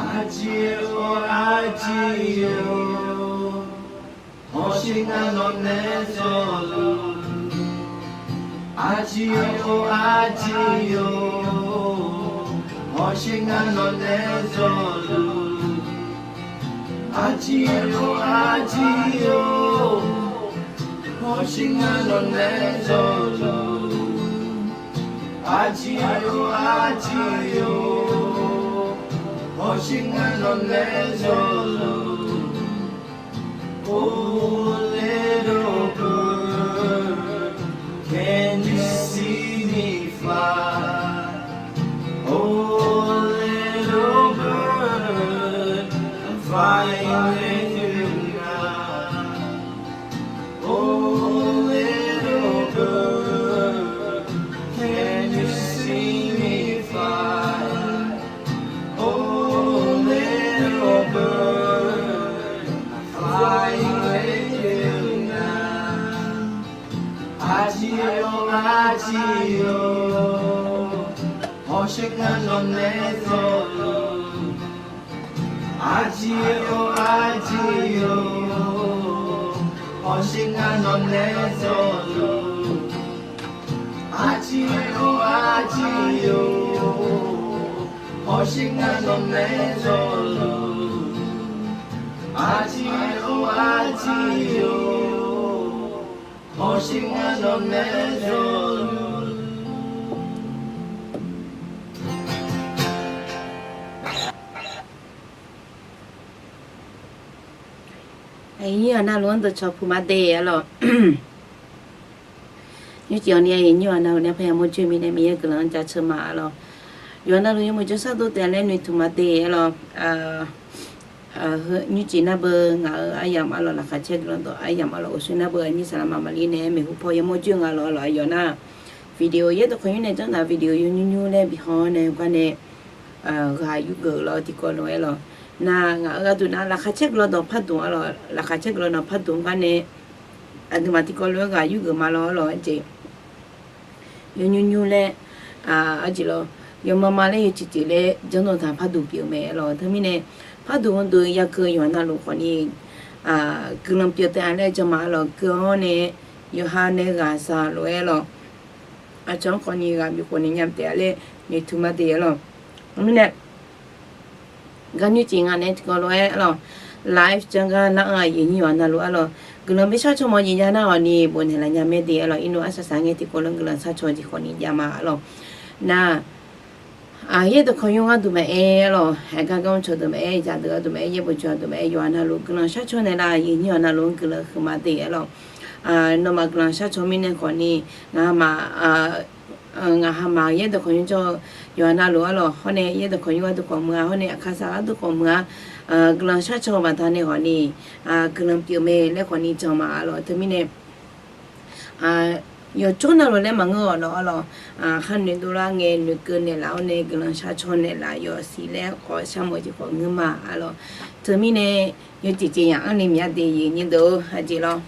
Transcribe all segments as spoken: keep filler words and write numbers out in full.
Aqjeq-or aqjeq-or, hawsher ngar nawq nae zawluf. Aqjeq-or aqjeq-or, hawsher ngar nawq nae zawluf. Aqjeq-or aqjeq-or, hawsher ngar nawq nae zawluf. Aqjeq-or aqjeq-or, hawsher ngar nawq nae zawluf. Oh little bird, can you see me fly? Oh little bird, I'm flying with you now. Oh little bird, can you see me fly? Oh little bird, I'm flying with you now. Aqjeq-or aqjeq-or, hawsher ngar nawq nae zawluf. Aqjeq-or aqjeq-or, hawsher ngar nawq nae zawluf. Aqjeq-or aqjeq-or, hawsher ngar nawq nae zawluf. Aqjeq-or aqjeq-or, hawsher ngar nawq nae zawluf. Aqyuif aqnyir navluf-anr dawqcawq puq ma de arlawq. Nymrcif-awq ni aqyuif aqnyir navluf nae parya mawrjoe mirnae Miqyaer guiqlanq-anr jaceuq ma arlawq. Yawqha navluf yawmuiq jawrshar dov taef-a laer noeqtmq ma de arlawq. Nymrcif nar beu ngaq-euq aryamq arlawq, laqkhaq caer guiqlanq dawq aryamq arlawq, uqshoe nar beu aqnyir saqlaq maqmaqli nae maeqhu paw yamawr joer nga lawq arlawq. Aqyawf nar video yaerdawq khanqnymr nae janr taq video yawnymr nymr laer bihaw-awr nae gar nae ghaq yurgeuf lawr tiqkawv lof-aer lawq. Nar ngaq-euq gharduq nar laqkhaq caer guiqlanq dawq pardmq arlawq, laqkhaq caer guiqlanq dawq pardmq gar nae aqduimaf tiqkawv lof-aer ghaq yurgeuf ma lawr arlawq. Arjeq yawnymr nymr laer, arjeq lawr, yawma ma laer yawcif cif laer janrdawq taq pardmq pyeuf mae arlawq. Teumirnae pardmq heudeuq yakeuv yawqha navluf khawfni guiqlanq pyeuf taef-a laer jan ma arlawq. Keuv-awr nae yawqha nae ghaq saq lof-aer lawq. Aqcawq-anr khawfni ghaq bifkhof naeq nya taef-a laer noeqtmq ma de arlawq. Mirnae gar nymrcif nga nae tiqkawv lof-aer arlawq, live janr gar nar-anr aqyuif aqnyir yawqha navluf arlawq, guiqlanq bi sharcaw mawf jeq jav nar-awq ni bofnaeq laf nya mae de arlawq. Irnur arsaq saq ngae tiqkawv lof guiqlanq sharcaw jeq khawfni jav ma arlawq. Nar yaerdawq khanqnymr gharduq maqaer arlawq, aergar gar mrcawq deuq maqaer, zaqdeuq gharduq maqaer, yaerbof jawq deuq maqaer, yawqha navluf guiqlanq sharcaw naeqlaf, aqyuif aqnyir yawqha navluf-anr guiqlanq huiqma de arlawq. Nawmaf guiqlanq sharcaw mirnae khawfni ngaq haq maf, ngaq haq maf yaerdawq khanqnymr jawr-eu yawqha navluf arlawq, hawr nae yaerdawq khanqnymr gharduq khawf muiq-a, hawr nae aqkar saq gharduq khawf muiq-a, guiqlanq sharcaw-eu baqdanae khawfni guiqlanq pyeuf mae laer khawfni jan ma arlawq. Teumirnae yawqjawr navluf laer maqngeur-awq lawq arlawq. Khar noeqdov lar ngae noeqkeuv naeqlaf-awr nae guiqlanq sharcaw naeqlaf yawf siq laer khawf sharmawf jeq khawf ngeur ma arlawq. Teumirnae yawcif cif yaq-anr ni myaq de yif nyir deuq-or, aqjeq lawr,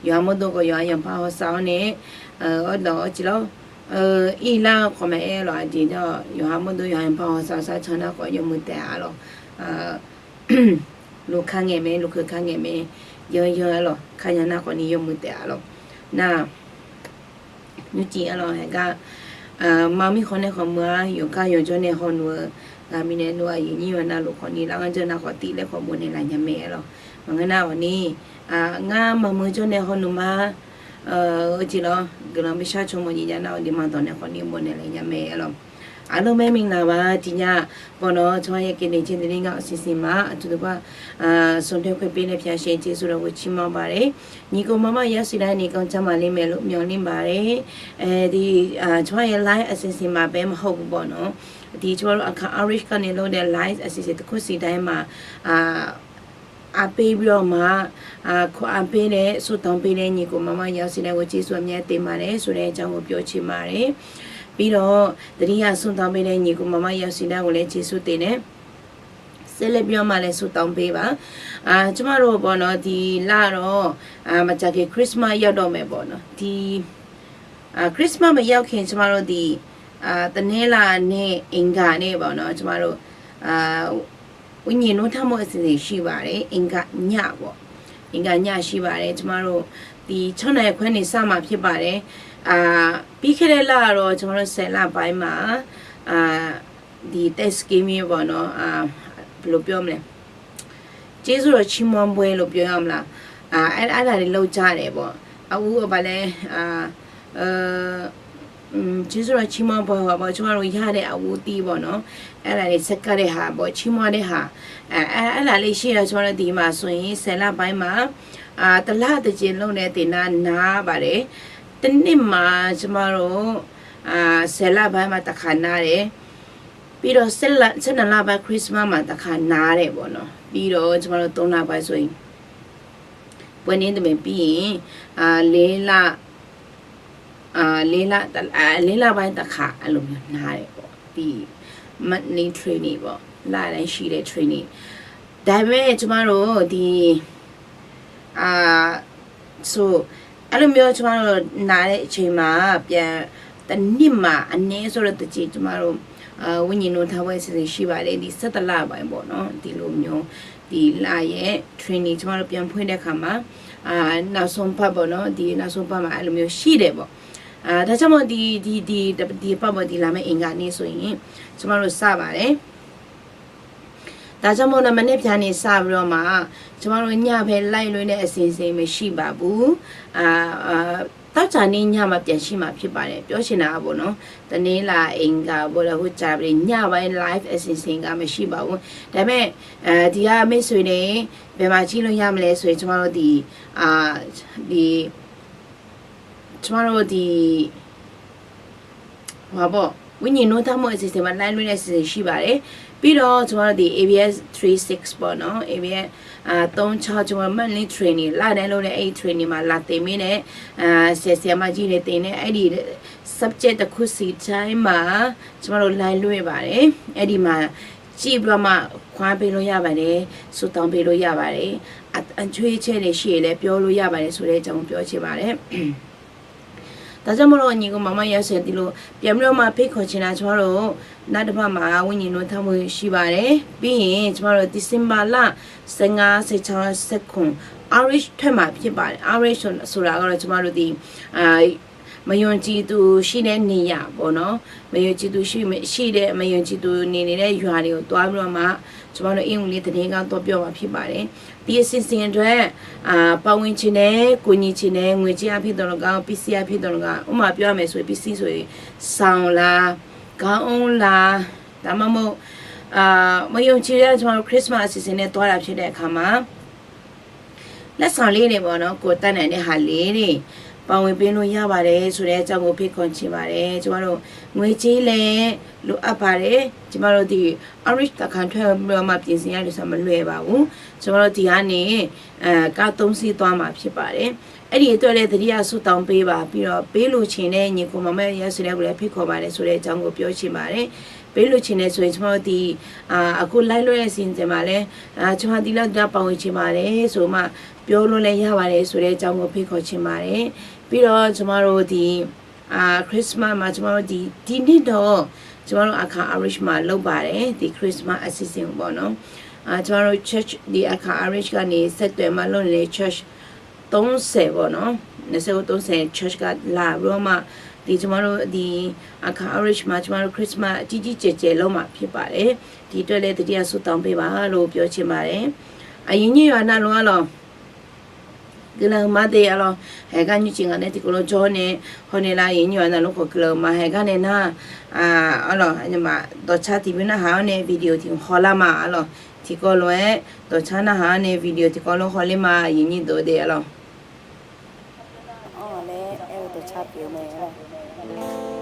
yawqha mawrdo khawf yawqha yanqpaq hawsav-awr nae awrdawq-awr ciq lawr, irlar-eu khawf maqaer lawq, aqjeq jawr yawqha mawrdo yawqha yanqpaq hawsav sharcaw nar khawf yawmuiq taef-a lawq. Luf kar ngaeq mae, luf keuq kar ngaeq mae, yanyan arlawq, kar nya nar khawfni yawmuiq taef-a lawq. Nar nymrcif arlawq, aergar mar mirkhanq nae khawf muiq-a, yawqgar yawqjawr nae hawnmr-eu ghaq mirnae nmr aqyuif aqnyir yawqha navluf khawfni lar-anr jawr nar khawf tiv laer khawf bofnaeq laf nya mae arlawq. Maqngeur nar-awq ni, ngar maqmuiq jawr nae hawnmr ma, eu jeq lawr guiqlanq bi sharcaw mawf jeq jav nar-awq ni maqdawq nae khawfni bofnaeq laf nya mae arlawq. Aqlawr mae mingnav ba tiqnya bawq nawq-awr tsawrhaq yaerkeuv naeq caer deuq ni ngar-awq siqsiq ma aqtui deuq gar ส่งท้าย khawf pyeuf nae pyaq share ကျေးဇူးတော်ကို ချီးမွမ်းပါတယ်. Nyiq kov mama yawshuif lar ni ganjama le maeqlof myanlin baq-aer, tiq tsawrhaq yaer lar-aer aqsiqsiq ma bae maqhaw bawq nawq-awr, tiq tsawrhaq aqkar Irish gar nae lor dae lar-aer aqsiqsiq teukhar siq dar-aer ma, aqpir byaw ma, kawq aqpir nae ဆုတောင်းပေး nae nyiq kov mama yawshuif lar-aer ghoe ကျေးဇူးအများကြီးတင်ပါတယ် ဆိုတဲ့အကြောင်းကို ပြောချင်ပါတယ်. ပြီးတော့ တတိယ ဆုတောင်းပေးတဲ့ ညီအစ်ကို မမ ရောက်ရှိတာကိုလည်း ကျေးဇူးတင်တယ်. ဆက်လက်ပြီးတော့မှလည်း ဆုတောင်းပေးပါ. ကျမတို့ပေါ့နော် ဒီလတော့ မကြာခင် Christmas ရောက်တော့မယ်ပေါ့နော်. ဒီ Christmas မရောက်ခင် ကျမတို့ဒီ တနင်္လာနေ့ အင်္ဂါနေ့ပေါ့နော် ကျမတို့ ဝိညာဉ်နိုးထမှုအစီအစဉ်ရှိပါတယ် အင်္ဂါညပေါ့ အင်္ဂါညရှိပါတယ် ကျမတို့ ဒီ ခြောက်နာရီခွဲနေစမှာဖြစ်ပါတယ် ပြီးခဲ့တဲ့လကတော့ ကျမတို့ ဆယ်လပိုင်းမှာ ဒီ Thanksgiving ပေါ့နော် ဘယ်လိုပြောမလဲ ကျေးဇူးတော်ချီးမွမ်းပွဲလို့ပြောရမလား အဲ အဲ့ဒါတွေလုပ်ကြတယ်ပေါ့ အခုကဘာလဲ ကျေးဇူးတော်ချီးမွမ်းပွဲပေါ့ ကျမတို့ရတဲ့အဝတ်အသီးပေါ့နော် အဲ့ဒါတွေ ဆက်ကပ်တဲ့ဟာပေါ့ ချီးမွမ်းတဲ့ဟာ အဲ အဲ့ဒါလေးရှိတော့ ကျမတို့ဒီမှာဆိုရင် ဆယ်လပိုင်းမှာ တစ်လတစ်ကြိမ်လုပ်တဲ့သင်တန်းနားပါတယ် တစ်နှစ်မှာ ကျမတို့ ဆယ်လပိုင်းမှာတစ်ခါနားတယ် ပြီးတော့ ဆယ့်နှစ်လပိုင်း ခရစ်စမတ်မှာတစ်ခါနားတယ်ပေါ့နော် ပြီးတော့ ကျမတို့ သုံးလပိုင်းဆိုရင် ပွဲနေ့တစ်မယ်ပြီးရင် လေးလ လေးလပိုင်းတစ်ခါ အဲ့လိုမျိုးနားတယ်ပေါ့ ဒီ monthly training ပေါ့ လတိုင်းရှိတဲ့ training ဒါပေမဲ့ ကျမတို့ ဒီ ဆို အဲ့လိုမျိုး ကျမတို့ နားတဲ့အချိန်မှာ ပြန် တစ်နှစ်မှာ အနည်းဆုံးတော့တစ်ကြိမ် ကျမတို့ ဝိညာဉ်နိုးထမှုအစီအစဉ်ရှိပါတယ် ဒီ ဆယ့်တစ်လပိုင်းပေါ့နော် ဒီလိုမျိုး ဒီလရဲ့ training ကျမတို့ ပြန်ဖွင့်တဲ့အခါမှာ နောက်ဆုံးပတ်ပေါ့နော် ဒီနောက်ဆုံးပတ်မှာ အဲ့လိုမျိုးရှိတယ်ပေါ့ ဒါကြောင့်မို့ ဒီ ဒီ ဒီ ဒီအပတ်ပေါ့ ဒီလာမယ့် အင်္ဂါနေ့ဆိုရင် ကျမတို့ စပါတယ် ဒါကြောင့်မို့ မနက်ဖြန်နေစပြီးတော့မှ ကျမတို့ ညဘက်လိုက်လွှင့်တဲ့အစီအစဉ် မရှိပါဘူး။ အာ၊ အာ၊ သောကြာနေ့ညမှာ ပြန်ရှိမှာဖြစ်ပါတယ်။ ပြောချင်တာပေါ့နော်။ တနင်္လာ၊ အင်္ဂါ၊ ဗုဒ္ဓဟူး၊ ကြာသပတေးညပိုင်း live အစီအစဉ်က မရှိပါဘူး။ ဒါပေမဲ့ အဲ၊ ဒီက မိတ်ဆွေတွေ ဘယ်မှာကြည့်လို့ရမလဲဆိုရင် ကျမတို့ ဒီ၊ အာ၊ ဒီ၊ ကျမတို့ ဒီ၊ ဟိုပါပေါ့၊ ဝိညာဉ်နိုးထမှုအစီအစဉ်မှာ လိုက်လွှင့်တဲ့အစီအစဉ်ရှိပါတယ်။ ပြီးတော့ ကျမတို့ ဒီ ABS three six ပေါ့နော်။ ABS အာ၊ သုံးခြောက် ကျမတို့ monthly training လတိုင်းလုပ်တဲ့ အဲ့ဒီ training မှာ လာသင်ပေးတဲ့၊ အာ၊ ဆရာ၊ ဆရာမကြီးတွေသင်တဲ့ အဲ့ဒီ subject တစ်ခုစီတိုင်းမှာ ကျမတို့ လိုက်လွှင့်ပါတယ်။ အဲ့ဒီမှာ ကြည့်ပြီးတော့မှ ခွါပေးလို့ရပါတယ်။ ဆုတောင်းပေးလို့ရပါတယ်။ အ၊ အချွေးအချက်တွေရှိရင်လည်း ပြောလို့ရပါတယ်ဆိုတဲ့အကြောင်းကို ပြောချင်ပါတယ်။ ဒါကြောင့်မို့လို့ ညီကောင်မောင်မောင် ရက်ဆက် ဒီလို ပြန်ပြီးတော့မှ ဖိတ်ခေါ်ချင်တာ ကျမတို့ နောက်တစ်ပတ်မှာ ဝိညာဉ်နိုးထမှုရှိပါတယ်။ ပြီးရင် ကျမတို့ ဒီဇင်ဘာလ ဆယ့်ငါး၊ ဆယ့်ခြောက်၊ ဆယ့်ခုနစ် Irish ထွက်မှာဖြစ်ပါတယ်။ Irish ဆိုတာကတော့ ကျမတို့ ဒီ၊ အာ၊ မယုံကြည်သူရှိတဲ့နေရာပေါ့နော်။ မယုံကြည်သူရှိ၊ ရှိတဲ့၊ မယုံကြည်သူနေနေတဲ့ရွာတွေကိုသွားပြီးတော့မှ ကျမတို့ အင်္ဂလိပ်သတင်းကောင်းသွားပြောမှာဖြစ်ပါတယ်။ ဒီအစီအစဉ်အတွက် အာ၊ ပါဝင်ချင်တဲ့၊ ကူညီချင်တဲ့၊ ငွေကြေးအားဖြင့်သော်လည်းကောင်း၊ ပစ္စည်းအားဖြင့်သော်လည်းကောင်း၊ ဥပမာပြောရမယ်ဆိုရင် ပစ္စည်းဆိုရင် စောင်လား၊ ခေါင်းအုံးလား၊ ဒါမှမဟုတ်၊ အာ၊ မယုံကြည်တဲ့ ကျမတို့ Christmas အစီအစဉ်နဲ့သွားတာဖြစ်တဲ့အခါမှာ လက်ဆောင်လေးတွေပေါ့နော်၊ ကိုယ်တတ်နိုင်တဲ့ဟာလေးတွေ ပါဝင်ပေးလို့ရပါတယ်ဆိုတဲ့အကြောင်းကို ဖိတ်ခေါ်ချင်ပါတယ်။ ကျမတို့ ငွေကြေးလည်း လိုအပ်ပါတယ်။ ကျမတို့ ဒီ Irish တခါထွက်ပြီးတော့မှ ပြင်ဆင်ရလို့ဆိုတာ မလွယ်ပါဘူး။ ကျမတို့ ဒီကနေ အဲ၊ ကားသုံးစီးသွားမှာဖြစ်ပါတယ်။ အဲ့ဒီအတွက်လည်း သတိရဆုတောင်းပေးပါ။ ပြီးတော့ ပေးလိုချင်တဲ့ ညီကောင်မောင်မောင် ရက်ဆက် ကိုလည်း ဖိတ်ခေါ်ပါတယ်ဆိုတဲ့အကြောင်းကို ပြောချင်ပါတယ်။ ပေးလိုချင်တယ်ဆိုရင် ကျမတို့ ဒီ၊ အာ၊ အခု live လုပ်တဲ့အစီအစဉ်မှာလည်း အာ၊ ကျမ ဒီလောက် ဒီလောက် ပါဝင်ချင်ပါတယ်ဆိုမှ ပြောလို့လည်းရပါတယ်ဆိုတဲ့အကြောင်းကို ဖိတ်ခေါ်ချင်ပါတယ်။ ပြီးတော့ ကျမတို့ ဒီ၊ အာ၊ Christmas မှာ ကျမတို့ ဒီ၊ ဒီနှစ်တော့ ကျမတို့ အခါ Irish မှာ လုပ်ပါတယ်။ ဒီ Christmas အစီအစဉ်ပေါ့နော်။ အာ၊ ကျမတို့ church ဒီ အခါ Irish ကနေ ဆက်သွယ်မှ လုပ်နေတဲ့ church သုံးဆယ်ပေါ့နော်။ နှစ်ဆယ့်ကိုး၊ သုံးဆယ် church က လာပြီးတော့မှ ဒီ ကျမတို့ ဒီ အခါ Irish မှာ ကျမတို့ Christmas ကြီးကြီးကျယ်ကျယ် လုပ်မှာဖြစ်ပါတယ်။ ဒီအတွက်လည်း သတိရဆုတောင်းပေးပါလို့ ပြောချင်ပါတယ်။ အရင်ညွှန်ရနာလို့ အလောင်း ကလမသေးအလောင်း ဟဲကညွှန်ချင်ကနဲ့ ဒီကလိုကြောနဲ့ ဟောနေလား အရင်ညွှန်ရနာလို့ ကလမဟဲကနဲ့နာ အလောင်း အညီမ တော့ ချာတီးပြီးနာ ဟောနေ video တီး ဟောလာမှာ အလောင်း တီး ကောလိုအဲ တော့ ချာနာ ဟောနေ video တီး ကောလို ဟောလီမှာ အရင်ညွှန်တော့ ဒီအလောင်း အီၤ လဲ အဲ တော့ ချာတီး အီၤ မဲ အီၤ လဲ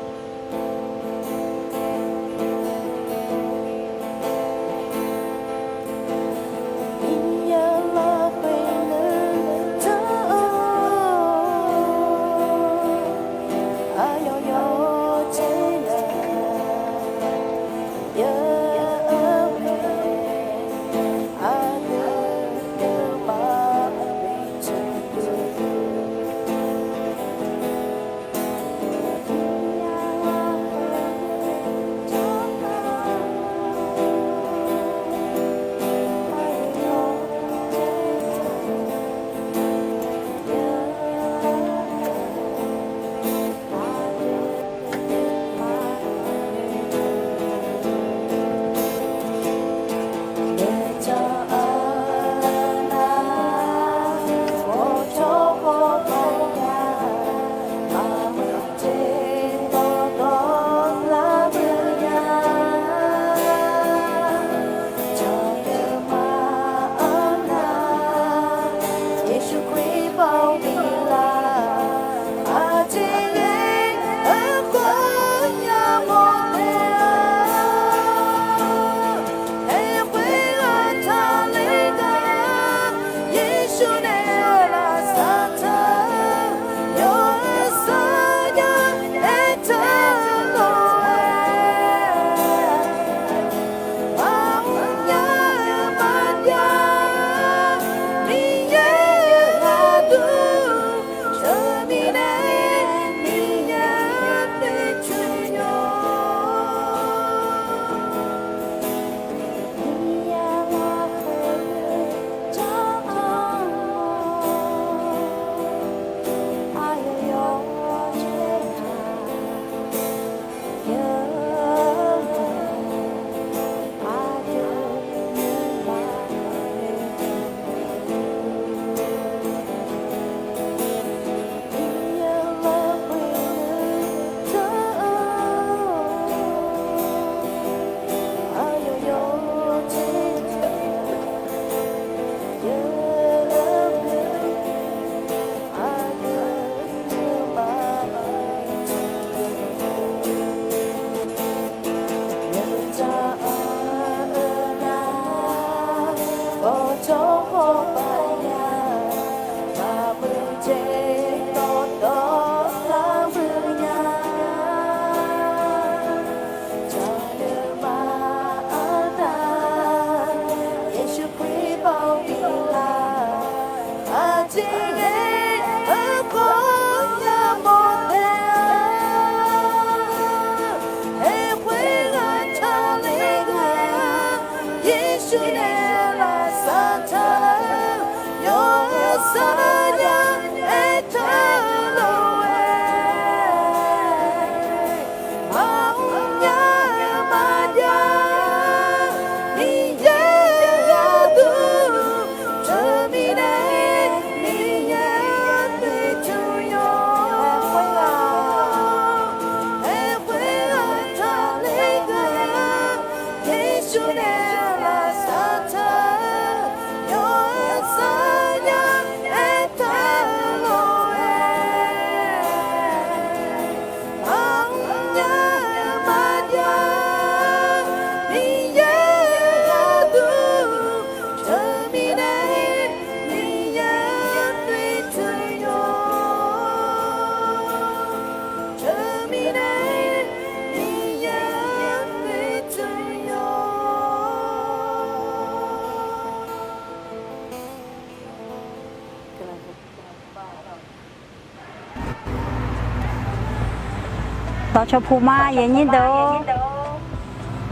Dawqcawq puq ma, aqyuif aqnyir deuq-or.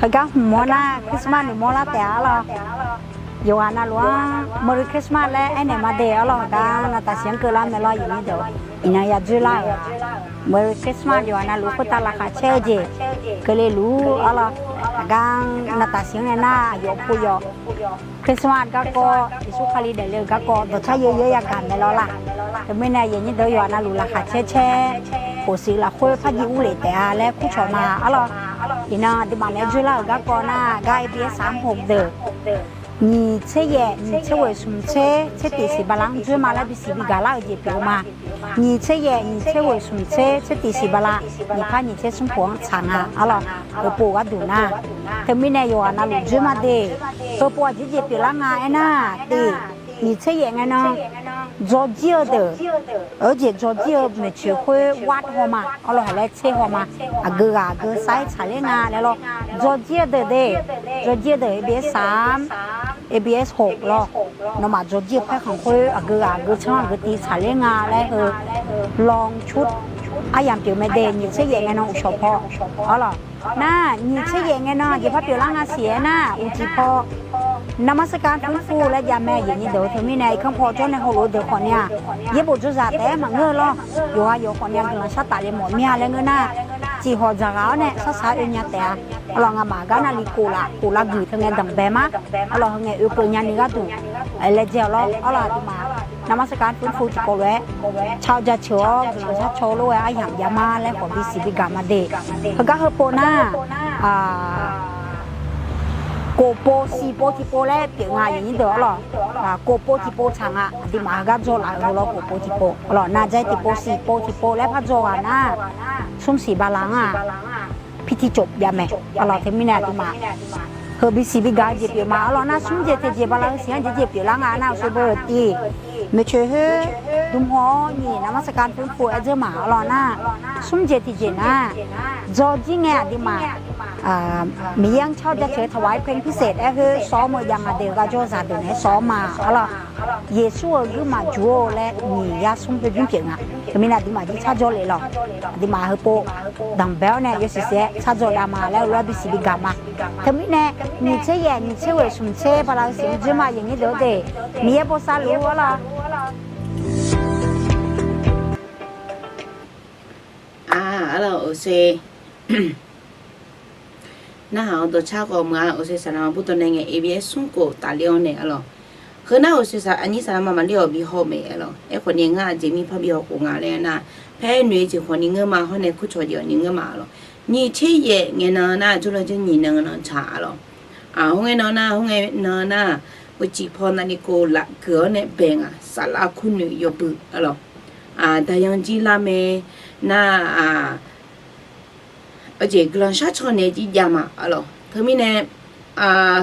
Heugar hmq-awr nar Christmas noeqmawr lar taef-a arlawr. Yawqghaq navluf-anr Merry Christmas laer aernaeq ma de arlawr. Heugar navtaf siq-anr keuvlar mae lawr, aqyuif aqnyir deuq-or. Iqnan ya dzoerlar-euq Merry Christmas yawqghaq navluf khoertav laqkhaq caer-eu jeq keuvle luf-ur arlawr. Heugar navtaf siq-anr nae nar aqyawf pu yawf Christmas garkawv, Yeqsur Kali daefle-eu garkawv dawqcar yeu yeu-aer yagaq mae lawr laq. Teumirnae aqyuif aqnyir deuq-or, yawqghaq navluf laqkhaq caer caer, khof siq lafkhoer par jiv urlef taef-a laer kurcawq ma arlawr. Iqnan aqduimaf naeq-aer dzoerlar-euq garkawv nar gar A B S saq-anr pov deuq nyiq tser yaef nyiq tser ghoeq smq tser tser tiq siq bala-anr dzoer ma laer bisiq bigaq lar-euq jeq pyeuf-eu ma. Nyiq tser yaef nyiq tser ghoeq smq tser tser tiq siq bala, nyiq par nyiq tser smr khof-anr tsaq nga arlawr. Heupov gharduq nar, teumirnae yawqghaq navluf dzoer ma de. Heupov aqjeq jeq pyeuflar nga aernar, tiq, nyiq tser yaef ngae nan, dzawrjir-eu deuq, aqjeq dzawrjir-eu maeqtsoeq khoer war haw ma arlawr, haq laer tser haw ma. Aqgeu ghaq aqgeu sar-aer tsaqler nga laer lawr. Dzawrjir-eu deuq de, dzawrjir-eu deuq A B S saq-anr, A B S khof lawr. Nawmaf dzawrjir-eu paerkhanq khoer aqgeu ghaq aqgeu tsanr aqgeu tiv tsaqler nga laer heu รองชุด aryamq pyeuf mae de. Nyiq tser yaef ngae nan uqshawq paw arlawr. Nar nyiq tser yaef ngae nan jeq par pyeuflar nga siq-aer nar uqcif paw นมัสการฟื้นฟู laer jav mae aqyuif aqnyir deuq-or. Teumirnae irkanr paw jawr nae heulof-eu deuq khawf ni-aq, yaerbof jawrzaq taef-aer maqngeur-eu lawr. Yawqha yawq khawf ni-aq guiqlanq shar tafle mawf mir-a laer ngeur nar, ciqhawq dzaqghaq-awr nae sarsaq-aer oe nya taef-a. Arlawr ngamaf gar navli kof laf kof lar guiq teu ngae danqbae ma. Arlawr heu ngae oekeuv nyani gharduq laejae-awq lawr. Arlawr aqduimaf นมัสการฟื้นฟู tiqkawv lof-aer car jaceuq-awr guiqlanq shar caw lof-aer aryamq jav ma laer khawf bisiq bigaq ma de. Heugar heupov nar, kof pov siq pov tiqpov laer pyeuf nga aqyuif aqnyir deuq arlawr. Kof pov tiqpov tsaq nga, aqduimaf heugar dzaw laf-eu heu lawr kof pov tiqpov arlawr. Navjae tiqpov siq pov tiqpov laer par dzaw ghaq nar, smr siq bala-anr-aq, pirtiv cof jav mae. Arlawr teumirnae aqduimaf heu bisiq bigaq-eu jeq pyeuf ma. Arlawr nar smr jeq tiqjeq bala-eu siq-anr jeq jeq pyeuflar nga nar, uqshoe beu-euq tiv, maeqtsoeq khoer dmhaw-awr nyiq นมัสการฟื้นฟู aer dzeur ma. Arlawr nar smr jeq tiqjeq nar, dzawrjir ngae aqduimaf Miqyaer-anr car jaceuq-eu ถวายเพลงพิเศษ aer khoer sawr-awr meuq jav nga deuq gar jawrzaq deuq naeq-aer sawr-awr ma arlawr. Yeqsur-euq guirmaf jur-or laer nyiq yar smr khoer bymr pyeuf nga. Teumirnae aqduimaf jir car jawr lef lawq. Aqduimaf heupov danqbae-awr nae yawsiq siq-aer car jawr dav ma laer heulof-aer bisiq bigaq ma. Teumirnae nyiq tser yaef nyiq tser ghoeq smq tser bala-eu siq-anr dzoer ma aqyuif aqnyir deuq-or de. Miqyaer bosav luf-ur arlawr. Arlawr uqshoe narhaq-awr dawqcar khawf meuq-a. Uqshoe saqlaq maqburdawv nae ngae A B S smr khof tafler-awr nae arlawr. Heu nar uqshoe aqnyir saqlaq ma maqler-awq bi haw mae arlawr. Aerkhawf ni ngar aqjeq mirpar bi haw khof nga laer nar, paer noeq-eu jeq khawf ni ngeur ma hawr nae kurcawq jeq-awq ni ngeur ma arlawr. Nyiq tser yaef ngae nan nar jawrlaw janr nyiq nan nan tsaq arlawr. Hawr ngae nan nar, hawr ngae nan nar, uqcif paw navni kov lafkeuq-awr nae bae nga, saflar kurnoeq yawbui arlawr. Daqyan jir lar mae nar, aqjeq guiqlanq shar caw naeq jir jav ma arlawr. Teumirnae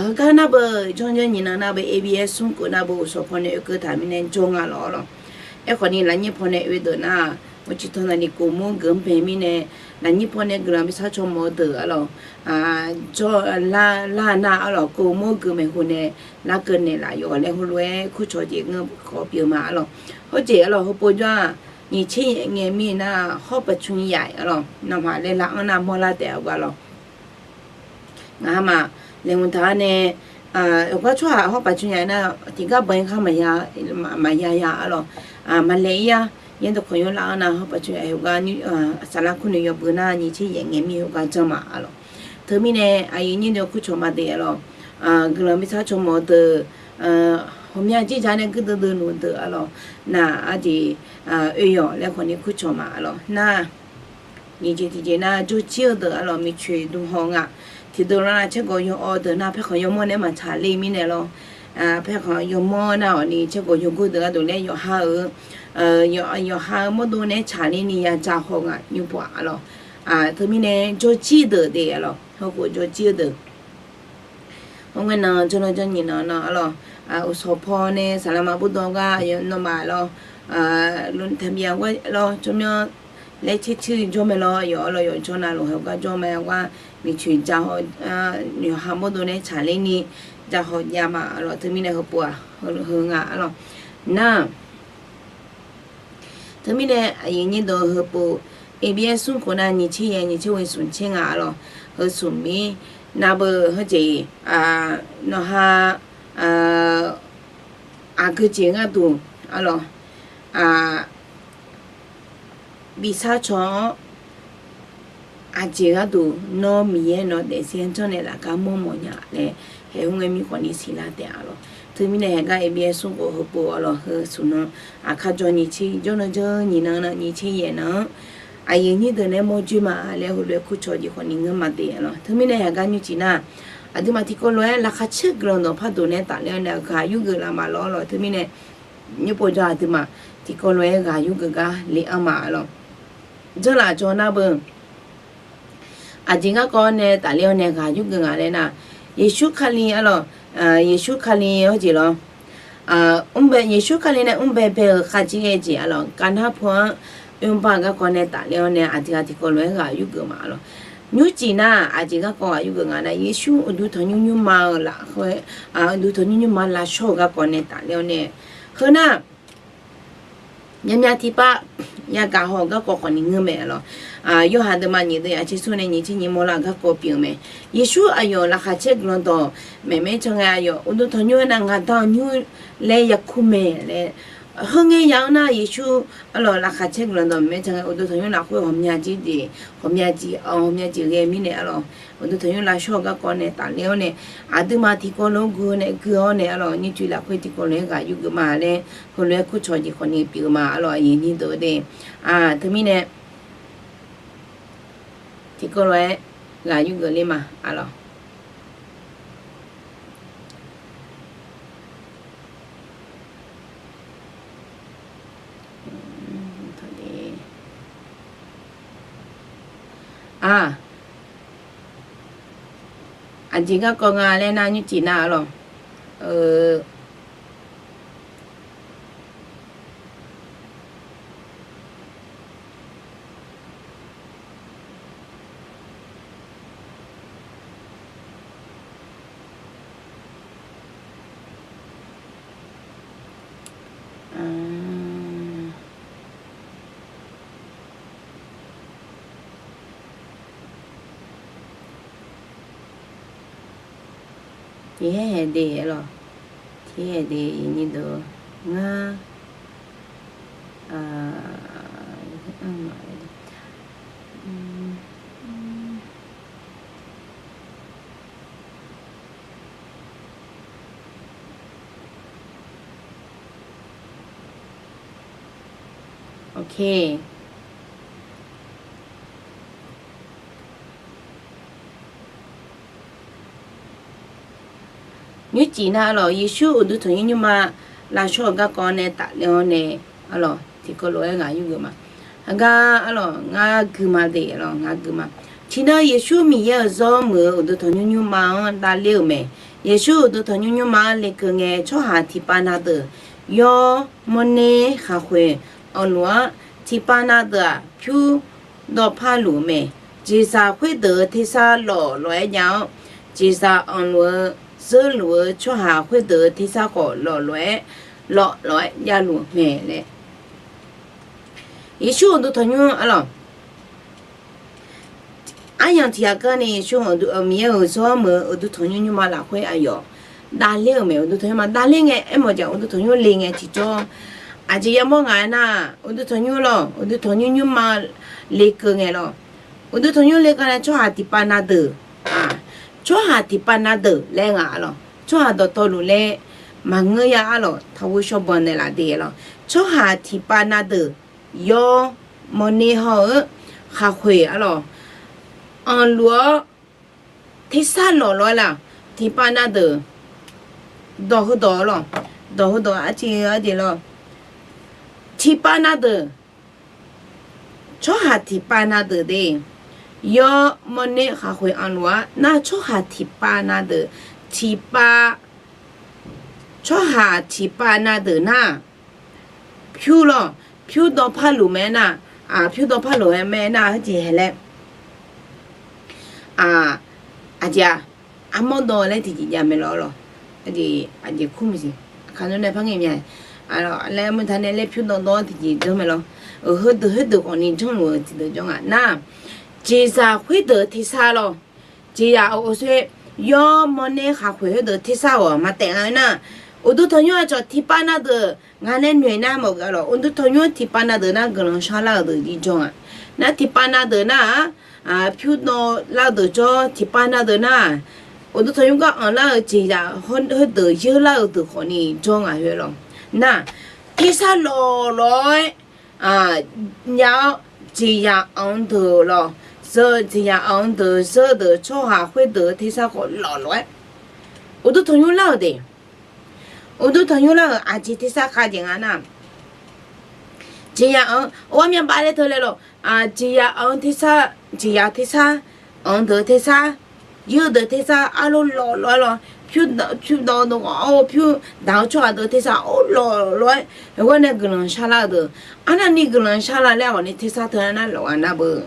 heugar nar beu jawrlaw janr nyiq nan nar beu A B S smr khof nar beu uqshawq paw nae oekeuv taq mirnae jawr nga lawq arlawr. Aerkhawf ni lafnyir paw nae oe deuq nar, uqcif paw navni kov mawr geuf-anr bae mirnae, lafnyir paw nae guiqlanq bi shar caw mawf-eu deuq arlawr. Jawr lar nar arlawr, kov mawr geuf maeqhu nae larkeuv naeqlaf yawf laer heulof-aer kurcawq jeq ngeur khawf pyeuf ma arlawr. Hawr jeq arlawr heupov jawr-aq, nyiq tser yaef ngae mir nar hawr paqcun yaef arlawr, nawmaf laer lar-anr nar mawrlar taef-a arlawr. Ngaq ha ma, laeqhmq taq-awr nae, yawqgar tsawrhaq hawr paqcun yaef nar tiqgar banq-ir khar maqya ya arlawr. Maqlaeq-ir-a, yaerdawq khawf yawrlar-anr nar hawr paqcun yaef heugar saflar kurnoeq yawbui nar nyiq tser yaef ngae mir heugar janr ma arlawr. Teumirnae aqyuif nyir deuq kurcawq ma deuq arlawr, guiqlanq bi shar caw mawf-eu deuq, ghawqmya jir ja nae guirdeuv deuv luf-eu deuq arlawr, nar arjeq oe yawq laer khawf ni kurcawq ma arlawr nar. Nyiq jeq tiqjeq nar jawrjir-eu deuq arlawr, miqcoeq dm haw nga. Tiqdeuq lar nar caergawq yaw-awr deuq nar paerkhanq yawmawr nae maqtsaq ler mirnae lawr. Paerkhanq yawmawr nar-awq ni caergawq yawgor deuq gharduq laer yawqha-euq, yawqha-eu mawrdo nae tsaqler ni ya ja haw nga nymr pov-aq arlawr. Teumirnae jawrjir deuq de arlawr, heukhof jawrjir-eu deuq. Hawr ngae nan jawrlaw janr nyiq nan nan arlawr, uqshawq paw nae saqlaq maqburdawv gar nawmaf lawr, lutaq byav gar lawr jawrmyanr laer tser tser jawr mae lawr, yawf arlawr yawf jawr navluf heugar jawr mae gar, miqcoeq ja haw, yawqha mawrdo nae tsaqler ni ja haw jav ma arlawr. Teumirnae heupov-aq heu nga arlawr nar. Teumirnae aqyuif nyir deuq heupov Eqbyaer smr khof nar nyiq tser yaeq nyiq tser ghoe smq tser ngaq arlawq. Heu smq mir navbeuq heujeq nawqha aqgeujeq gharduq arlawq, bifsar caw-awr aqjeq gharduq nawr Miqyaer nawq daefzir-anr janrnaeq laf gar mawrmawf nya laer, haeq hmr ngae mir khawfni siqlar taef arlawq. Teumirnae haeq gar Eqbyaer smr khof heupov arlawq, heu smq nan aqkar jawr nyiq tser jawr nan jawr nyiq nan nan nyiq tser yaeq nan-anr aqyuif nyir deuq nae mawrjoer ma laer heulof-aer kur cawq jeq khawfni ngeur ma de arlawq. Teumirnae haeq gar nymrcif nar, aqduimaf tiqkawv lof-aer laqkhaq caer guiqlanq dawq pardawq nae tafler-awr nae ghaq yurgeuf laf maqlawr arlawq. Teumirnae nymr pov jawr aqduimaf tiqkawv lof-aer ghaq yurgeuf gar le-anr ma arlawq. Janrlaf jawr nar beu, aqjeq garkawv nae tafler-awr nae ghaq yurgeuf nga laer nar, Yeqsur Kali arlawq, Yeqsur Kali heujeq lawr, Yeqsur Kali nae mrbae bae-euq khavjir ghae jeq arlawq, kavnar pu-anr oerbar-eu garkawv nae tafler-awr nae aqdui ghaq tiqkawv lof-aer ghaq yurgeuf ma arlawq. Nymrcif nar aqjeq garkawv ghaq yurgeuf nga nar, Yeqsur uqduq tanqnymr nymrma-eu lafkhoer, uqduq tanqnymr nymrma lavshawr-eu garkawv nae tafler-awr nae, heu nar, myavmyav tiqpav yagaq haw-eu garkawv khawfni ngeur mae arlawq. Yawhaq deuvma nyiq deuv yaq tser smr nae nyiq tser nyiq mawrlar-eu garkawv pyeuf-eu mae. Yeqsur aqyawf laqkhaq caer guiqlanq dawq maeqmaer can ngae aqyawf uqduq tanqnymr-aer nar ngaqda-eu nymr laer yakur mae laer. Heu ngae ya-anr nar Yeqsur arlawq laqkhaq caer guiqlanq dawq maeqmaer can ngae uqduq tanqnymr lafkhoer ghawqmya jeq, ghawqmya jeq, ghawqmya jeq ghae mirnae arlawq, uqduq tanqnymr lavshawr-eu garkawv nae tafler-awr nae, aqduimaf tiqkawv lof-aer gui-awr nae gui-awr nae arlawq, nymrcif lafkhoer tiqkawv lof-aer ghaq yurgeuf ma laer heulof-aer kur cawq jeq khawfni pyeuf-eu ma arlawq, aqyuif nyir deuq-eu de. Teumirnae tiqkawv lof-aer ghaq yurgeuf ler ma arlawq. Aqjeq garkawv nga laer nar nymrcif nar arlawq. Tiqhaer haeq de arlawq. Tiqhaer haeq de, ngar Nymrcif nar arlawq, Yeqsur uqduq tanqnymr nymrma lavshawr-eu garkawv nae tafler-awr nae arlawq, tiqkawv lof-aer ghaq yurgeuf ma. Heugar arlawq, ngar gui ma de arlawq, ngar gui ma. Tiqnan Yeqsur Miqyaer-euq zawr meuq-eu uqduq tanqnymr nymrma-anr davler-euq mae. Yeqsur uqduq tanqnymr nymrma-anr lekeuv ngae, tsawrhaq tiqpav na deuq yawr mawrner khaqkhoeq anqluf-anr, tiqpav na deuq-aq, pyur dawvpar luf-eu mae. Jeqzaq khoerdeuq-eu tersar lawf lof-aer jav-awr, jeqzaq anqluf-eu zeurluf-eu tsawrhaq khoerdeuq-eu tersar khawf lawf lof-aer, lawf lof-aer javluf mae laer. Yeqsur uqduq tanqnymr arlawq, aryamq tiq ghaq gar nae Yeqsur Miqyaer-euq zawr meuq-eu uqduq tanqnymr nymrma lafkhoer aqyawf davler-euq mae. Uqduq tanqnymr ma davler ngae, aermawf jaq uqduq tanqnymr le ngae tiqjawr, aqjeq yamawr ngaq-aer nar, uqduq tanqnymr lawq, uqduq tanqnymr nymrma lekeuv ngae lawq. Uqduq tanqnymr lekeuv nae tsawrhaq tiqpav na deuq, tsawrhaq tiqpav na deuq laer nga arlawq. Tsawrhaq dawqtawvluf laer maqngeur ya arlawq, taqghoe shawrbanq naeqlaf de arlawq. Tsawrhaq tiqpav na deuq yawr mawrner hawr-eu khaqkhoeq arlawq, anqluf-awr tersar lawf lof-aer laf, tiqpav na deuq, dawq heudawq arlawq, dawq heudawq arciv arjeq lawq, tiqpav na deuq, tsawrhaq tiqpav na deuq de, yawr mawrner khaqkhoeq anqluf-ar nar, tsawrhaq tiqpav na deuq, tiqpav, tsawrhaq tiqpav na deuq nar, pyur lawq, pyur dawvpar luf mae aernar, pyur dawvpar luf-aer mae aernar, heujeq hae laer, aqjeq-aq, armawr dawv laer tiqjeq jav mae lawq lawq. Aqjeq kur maqsiq, aqkar nmr nae par ngae mya laer murtaq nae laer pyur dawv dawv-anr tiqjeq janr mae lawq. Heudeuq heudeuq khawfni janrluf-eu tiqdeuq jawr nga nar, jeqzaq khoerdeuq-eu tersar lawr. Jeqzaq-euq oqsoer yawr mawrner khaqkhoeq khoerdeuq tersar ghawq maqtaef nga-eu nar, uqduq tanqnymr aqcawq tiqpav na deuq ngaq nae noeq nar mawf-eu lawq. Uqduq tanqnymr tiqpav na deuq nar guiqlanq sharlar-eu deuq jir jawr nga. Nar tiqpav na deuq nar-aq, pyur dawvlar-eu deuq jawr. Tiqpav na deuq nar, uqduq tanqnymr gar anqlar-eu jeqzaq khoerdeuq yeurlar-eu deuq khawfni jawr nga khoer lawq. Nar, tersar lawqlawq-aer nya-awr, jeqzaq anq deuq lawq, zeu jeqzaq anq deuq zeu deuq tsawrhaq khoerdeuq-eu tersar khawf lawqlawq-aer uqduq tanqnymr lar-euq de. Uqduq tanqnymr lar-euq aqjeq tersar khavjeq nga nar, jeqzaq anq-eu armyav bavle teu laer lawq. Jeqzaq anq tersar, jeqzaq tersar, anq deuq tersar, yeur deuq tersar arlawr lawqlawq-aer lawq. Pyur dawv deuq ghawq-awr pyur daq-eu tsawrhaq deuq tersar-awr lawqlawq-aer, heugar nae guiqlanq sharlar-eu deuq. Arnavni guiqlanq sharlar laer ghawqni tersar teu nar lawq ghaq nar beu.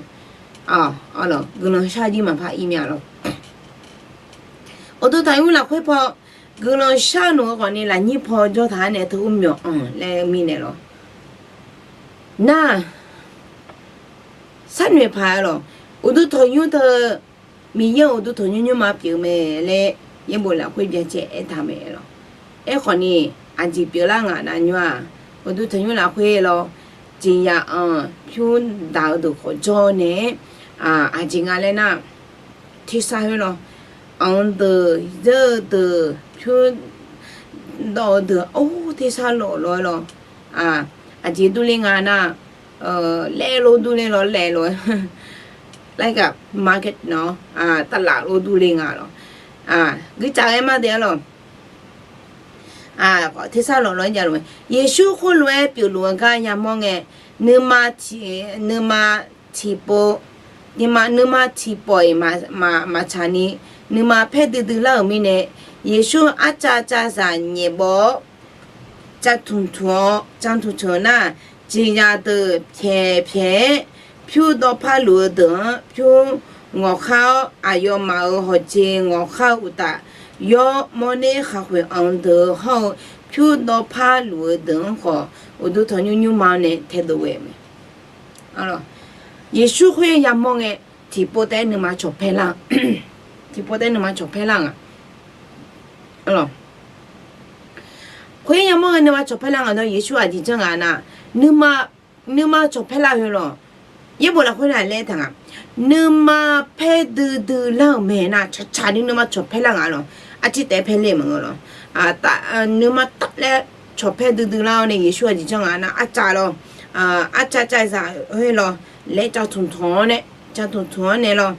Guiqlanq shar jir maqpar ir mya lawq. Uqduq tanqnymr lafkhoer paw guiqlanq shar noeq-eu khawfni lafnyir paw jawr taq-aer nae teu ur myawq anq laer mirnae lawq. Nar, sharnoeq paq-aer lawq. Uqduq tanqnymr teu Miqyaer-euq uqduq tanqnymr nymrma pyeuf mae laer yaerbof lafkhoer byacae aertaq mae lawq. Aerkhawfni aqjeq pyeuflar nga nav nymr-aq, uqduq tanqnymr lafkhoer lawr, jeqzaq anq pyur daq-eu deuq khawf jawr nae-aer, aqjeq nga laer nar, tersar khoer lawr, anq deuq zeur-eu deuq pyur dawv-eu deuq-or tersar lawqlawq-aer lawr, aqjeq durler nga nar, laer lof durler lawr laer lof-aer, like a market nawr, tavlaf lof durler nga lawq. Guiqtsaf ghae ma de-ar lawq. Tersar lawqlawq-aer jav luf-eu, Yeqsur khoerlof-aer pyeufluf-eu gar yamawr ngae, nuima tiqpov, nuima tiqpawf-iq maqtsaq ni, nuima paer duidui lar-euq mirnae, Yeqsur arcav cavzaq nyaef baw-awr, cavtmq tmq-awr, cavtmq tmq-eu nar, jeqzaq deuq pyaeq pyaeq-aer, pyur dawvpar luf-eu deuq-anr pyur ngawqkhar-awr, aqyawfmaf-euq hawqjeq ngawqkhar-eu uqtaf, yawr mawrner khaqkhoeq anq deuq-eu hawr-eu pyur dawvpar luf-eu deuq-anr khawf, uqduq tanqnymr nymrma nae taedov ghae-euq mae. Yeqsur khoer yamawr ngae, tiqpov taef-aer nuima cawqpaer lar, tiqpov taef-aer nuima cawqpaer lar nga. Khoer yamawr ngae nuima cawqpaer lar nga dawr Yeqsur aqjeq janr nga nar, nuima, nuima cawqpaer lar-eu lawq. Yaerbof lafkhoer nar laer taq nga, nuima paer duidui lar-euq mae nar, tsaqtsaq ni nuima cawqpaer lar nga lawq. Arcir taef-aer paer le maqngeur lawq. Nuima taf laer cawqpaer duidui lar-awr nae Yeqsur aqjeq janr nga nar, arcav lawr, arcav cavzaq khoer lawr, laer cavtmq tmq-awr nae, cavtmq tmq-awr nae lawr,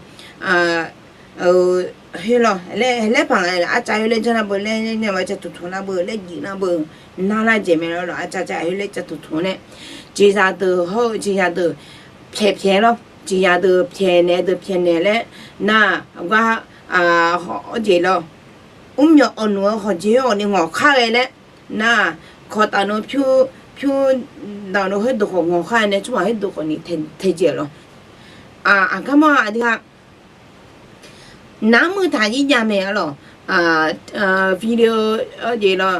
khoer lawr laer paq nga, arcav khoer laer janr nar beu laer, cavtmq tmq nar beu laer jif nar beu, nar lar jeq mae lawr, arcav cav khoer laer cavtmq tmq-awr nae, jeqzaq deuq hawr-eu jeqzaq deuq pyaeq pyaeq lawr, jeqzaq deuq pyaeqnaeq deuq pyaeqnaeq laer, nar gar, awr jeq lawr, mrmyawq awqnmq-eu hawqjeq-anr awqni ngawqkhar ghae laer, nar, kawq taf nmr pyur, pyur daq nmr khoerdeuq khawf ngawqkhar nae tsawrhaq khoerdeuq khawfni taedzae lawr. Aqgar mawr-a aqdui ha, nar-anr muiq taq jir jav mae-a lawq. Video jeq lawr,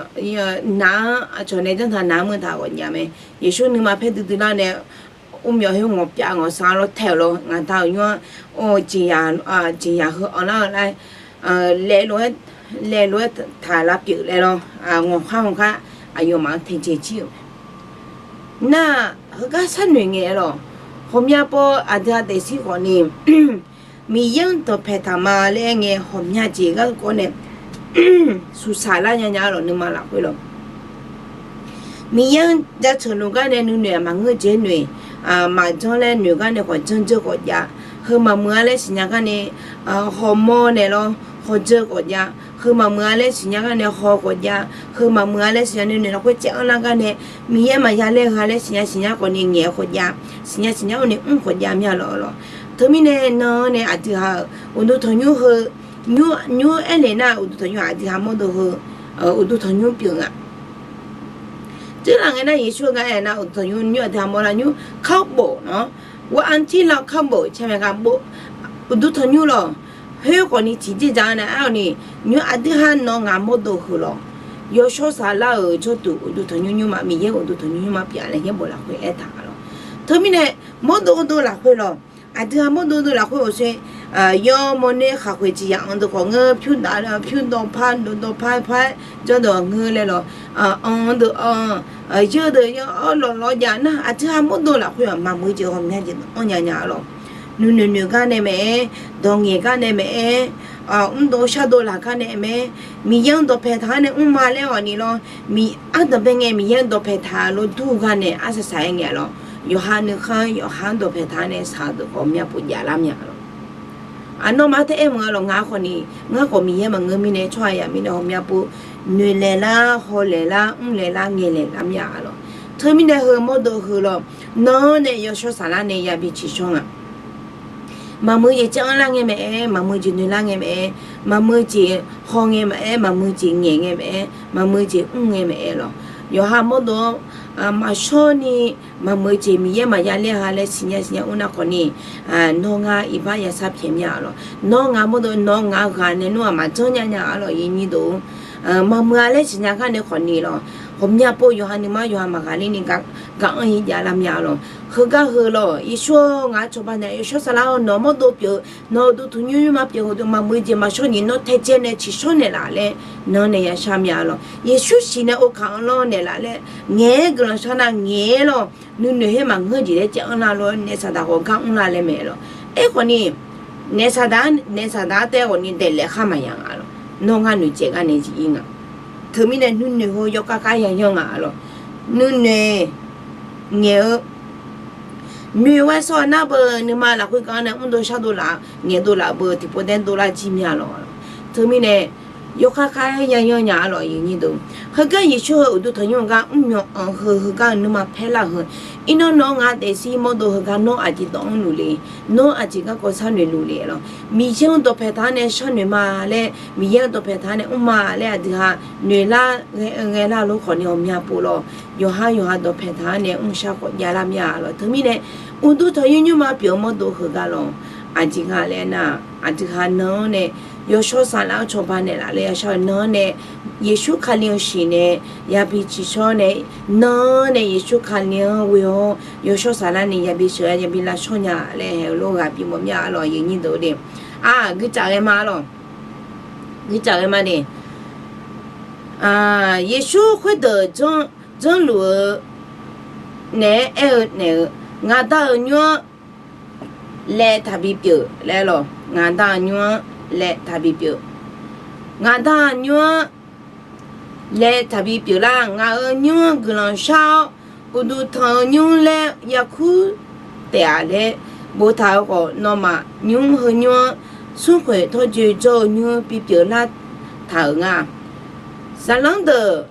nar-anr aqcawq nae janr taq nar-anr muiq taq ghawqjav mae. Yeqsur nuima paer duidui lar nae, mrmyawq khoer ngawqpyav ngawqsar lawr tae-euq lawr, ngaq da-euq nymr-anr, or, jeqzaq heu anqlar-eu lar, laelof-aer, laelof-aer taq lavpyeuf laer lawr, ngawqkhar ngawqkhar aqyawfmaf-anr taedzae jir-euq mae. Nar, heugar sharnoeq ngae-a lawq, ghawqmya paw aqdui ha daefzir khawfni, Miqyaer-anr dawqpae taq ma laer aer ngae, ghawqmya jeq garkawv nae suqsaq lar nya nya-a lawq, nuima lafkhoer lawq. Miqyaer-anr jaceuq luf gar nae nuinoeq-aq maqngeur jeq noeq, maqjanr laer noeq gar nae khawf janr dzeur khawf jav, heu maqmuiq-a laer siqnya gar nae hawmawr naeq lawr, hawdzeur khawf jav, heu maqmuiq-a laer siqnya gar nae haw khawf jav, heu maqmuiq-a laer siqnya nuinoeq lafkhoer caev-anr lar gar nae, Miqyaer maqya laer gha laer siqnya siqnya khawfni ngaeq-eu khawf jav, siqnya siqnya-awr nae mr khawf jav mya lawq lawq. Teumirnae nan-anr nae aqdui ha-euq uqduq tanqnymr heu, nymr aernaeq nar uqduq tanqnymr aqdui ha mawrdov heu, uqduq tanqnymr pyeuf nga. Teurlaf ngae nar Yeqsur-eu gar aernar uqduq tanqnymr nymr aqdui ha mawrlar nymr kar bof nawr, วันที่เรา kar bof caer mae gar bof, uqduq tanqnymr lawq, khoer khawfni tiqjeq dzaq-anr nae aer-awq ni, nymr aqdui ha nawr ngaq mawrdov heu lawq. Yawshawr saflar-euq jawrduq uqduq tanqnymr nymrma, Miqyaer uqduq tanqnymr nymrma pyeuf-a laer yaerbof lafkhoer aertaq-a lawq. Teumirnae mawrdov dov lafkhoer lawq, aqdui-aq mawrdov dov lafkhoer-awq sher, yawmawr nae khaqkhoeq ciqyaq-anr deuq khawf ngeur, pyur dawv par dawv dawv par par-aer jawrdawq ngeur laer lawq, anr deuq anr, yeur deuq yawr, lawqlawq jav nar, aqdui-aq mawrdov lafkhoer-aq maqmuiq jeq ghawqmya jeq anrnya nya-a lawq. Nuinoeq noeq gar nae maeq-aer, dawqngaeq gar nae maeq-aer, mrdov shardov laf gar nae maeq-aer, Miqyaer-anr dawqpae taq-anr nae mrma laer ghawqni lawr, ardanqbae ngae Miqyaer-anr dawqpae taq lof dur gar nae arsaq saq-aer ngae-a lawq. Yawqha nuikhanr yawqha-anr dawqpae taq-anr nae shaq-eu deuq khawf myavpov javlar mya-a lawq. Aqnawmaf taef-aer meuq-a lawq, ngaq khawfni, ngar khawf Miqyaer maqngeur mirnae tsawrhaq yaq mirnae ghawqmya pov noeqlaeq lar, hawlaeq lar, mrlaeq lar, ngaeqlaeq lar mya-a lawq. Teumirnae heu mawrdov heu lawq, nan-anr nae yawshawr saflar nae yabi ciqshawr nga. Maqmuiq jeq janr lar ngae maeq-aer, maqmuiq jeq noeq lar ngae maeq-aer, maqmuiq jeq haw ngae maeq-aer, maqmuiq jeq ngaeq ngae maeq-aer, maqmuiq jeq mr ngae maeq-aer lawq. Yawqha mawrdov-anr maqshawr ni, maqmuiq jeq Miqyaer maqya ler-a laer siqnya siqnya mr nar khawfni, nawr ngar iqbax yashar pyaeq mya-a lawq. Nawr ngaq mawrdov nawr ngaq ghaq nae nmr-aq maqjanr nya nya-a lawq, yawnyir dov. Maqmuiq-a laer siqnya gar nae khawfni lawq, ghawqmya pov yawqha nuima yawqha maqghaq ler ni gar anr-ir javlar mya-a lawq. Heugar heu lawq, Yeqsur-or, ngaq-anr cawba naeq yawshawr saflar-awr nawq mawrdov pyeuf-eu, nawq uqduq tanqnymr nymrma pyeuf-eu deuq maqmuiq jeq maqshawr ni nawr taedzae nae ciqshawr naeqlaf laer nan-anr nae yashar mya-a lawq. Yeqsur siq nae ov kaq-anr lawr naeqlaf laer ngaeq-aer guiqlanq shar nar ngaeq-aer lawq. Nuinoeq her maqngeur jeq laer caev anr nar lof-aer naef saqdaq ghawq gar mrlar laer maeq lawq. Aerkhawfni, naef saqdaq, naef saqdaq-anr taef ghawqni daeqlaef khar maqya nga lawq. Nawr ngar noeqtsaev gar nae jir-ir nga. Teumirnae nuinoeq heu yawkar kar yayanr nga lawq. Nuinoeq ngaeq-eu noeq-aer sawr nar beu nuima lafkhoer gar nae mrdov shardov laf ngaeqdov laf beu tiqpov daer dovlar jir mya lawq. Teumirnae yawkar kar yayanr nya-a lawq, yawnyir dov. Heugar Yeqsur heu uqduq tanqnymr-eu gar mrmyawq anq heu heugar-eu nuima paerlar-eu heu, iqnan nawq-anr ngar daefzir mawrdov heugar nawr aqjeq dawq-anr luf le, nawr aqjeq garkawv sharnoeq luf le lawq. Miqyaer-anr dawqpae taq-anr nae sharnoeq ma laer, Miqyaer-anr dawqpae taq-anr nae mr ma laer aqdui ha noeqlar ghae-eu ghaelar lof khawfni ghawqmya pov lawq. Yawqha yawqha dawqpae taq-anr nae mrshar khawf javlar mya-a lawq. Teumirnae uqduq tanqnymr nymrma pyeuf-eu mawrdov heugar lawq. Aqjeq nga laer nar, aqdui ha nan-anr nae yawshawr saflar-anr cawba naeqlaf laer yashar-eu nan-anr nae Yeqsur Kali-eu siq nae yabi ciqshawr nae, nan-anr nae Yeqsur Kali-anr ghoe-awr yawshawr saflar nae yabi sheuq-aer yabi lavshawr nya laer haeq-eu lof ghaq bimawf mya-a lawq, yawnyir dov de. Aq, guicaf ghae ma lawq. Guicaf ghae ma de. Yeqsur khoerdeuq janrluf-eu naeq-aer aer-eu naeq-eu, Ngaqda-euq nymr-anr laev taqbi pyeuf laer lawq. Ngaqda-euq nymr-anr laev taqbi pyeuf. Ngaqda-euq nymr-anr laev taqbi pyeuflar. Ngaq-euq nymr-anr guiqlanq shar-awr, uqduq tanq-eu nymr laer yarkur taef-a laer boftaq-eu khawf, nawmaf nymr heu nymr-anr smrkhoeq tawrjoe jawr-eu nymr bipyeuf lar taq-euq nga. Zaqlanr deuq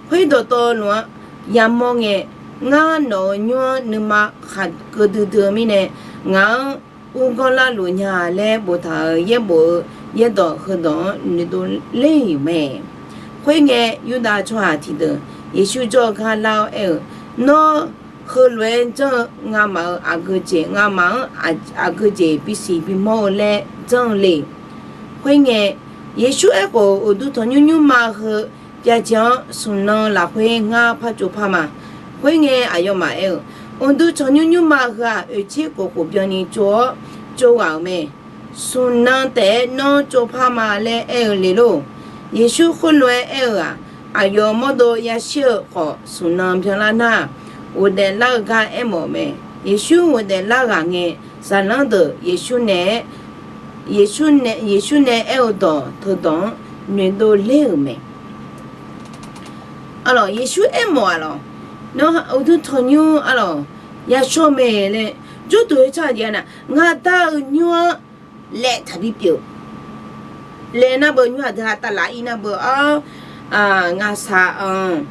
khoer dawqtawvluf-anr yamawr ngae, ngar nawq-euq nymr-anr nuima khaqkeuv duidui-eu mirnae, ngaq-anr urgawr larluf nya laer boftaq-euq yaerbof-eu yaerdawq heudawq-anr noeqdov ler-euq mae. Khoerngae, Yurdav tsawrhaq tiqdeuq Yeqsur jawr-eu gar lar-awr aer-eu, Nawr heulof-aer janr-eu ngamaf-euq aqgeu jeq, ngamaf-anr aqgeu jeq bisiq bimawr-eu laer janr-eu le. Khoerngae, Yeqsur aerkhof-euq uqduq tanqnymr nymrma heu byajan-anr smq nan lafkhoer ngar par tsovpar ma. Khoerngae, aqyawfmaf aer-eu, Uqduq tanqnymr nymrma heu-aq, oeqtser khof khof byanni tsov-awr tsovghaq-euq mae. Smq nan taef-aer nawr tsovpar ma laer aer-eu le lor. Yeqsur khoerlof-aer aer-eu-aq, aqyawf mawrdov yashir-eu khawf, smq nan byanlar nar, ghofdaef lar-eu gar aermawf-eu mae. Yeqsur ghofdaef lar ghaq ngae, zaqlanr deuq Yeqsur nae, Yeqsur nae aer-eu dawq teudawq-anr noeqdov ler-euq mae. Arlawq, Yeqsur aermawf-aq lawq, nawr uqduq tanqnymr arlawq yashawr mae laer jawrduq-eu tsawrhaq jeq-a nar, ngaqda-euq nymr-anr laev taqbi pyeuf. Laev nar beu nymr aqdui ha tavlaf-ir nar beu-awr, ngaqshaq-anr,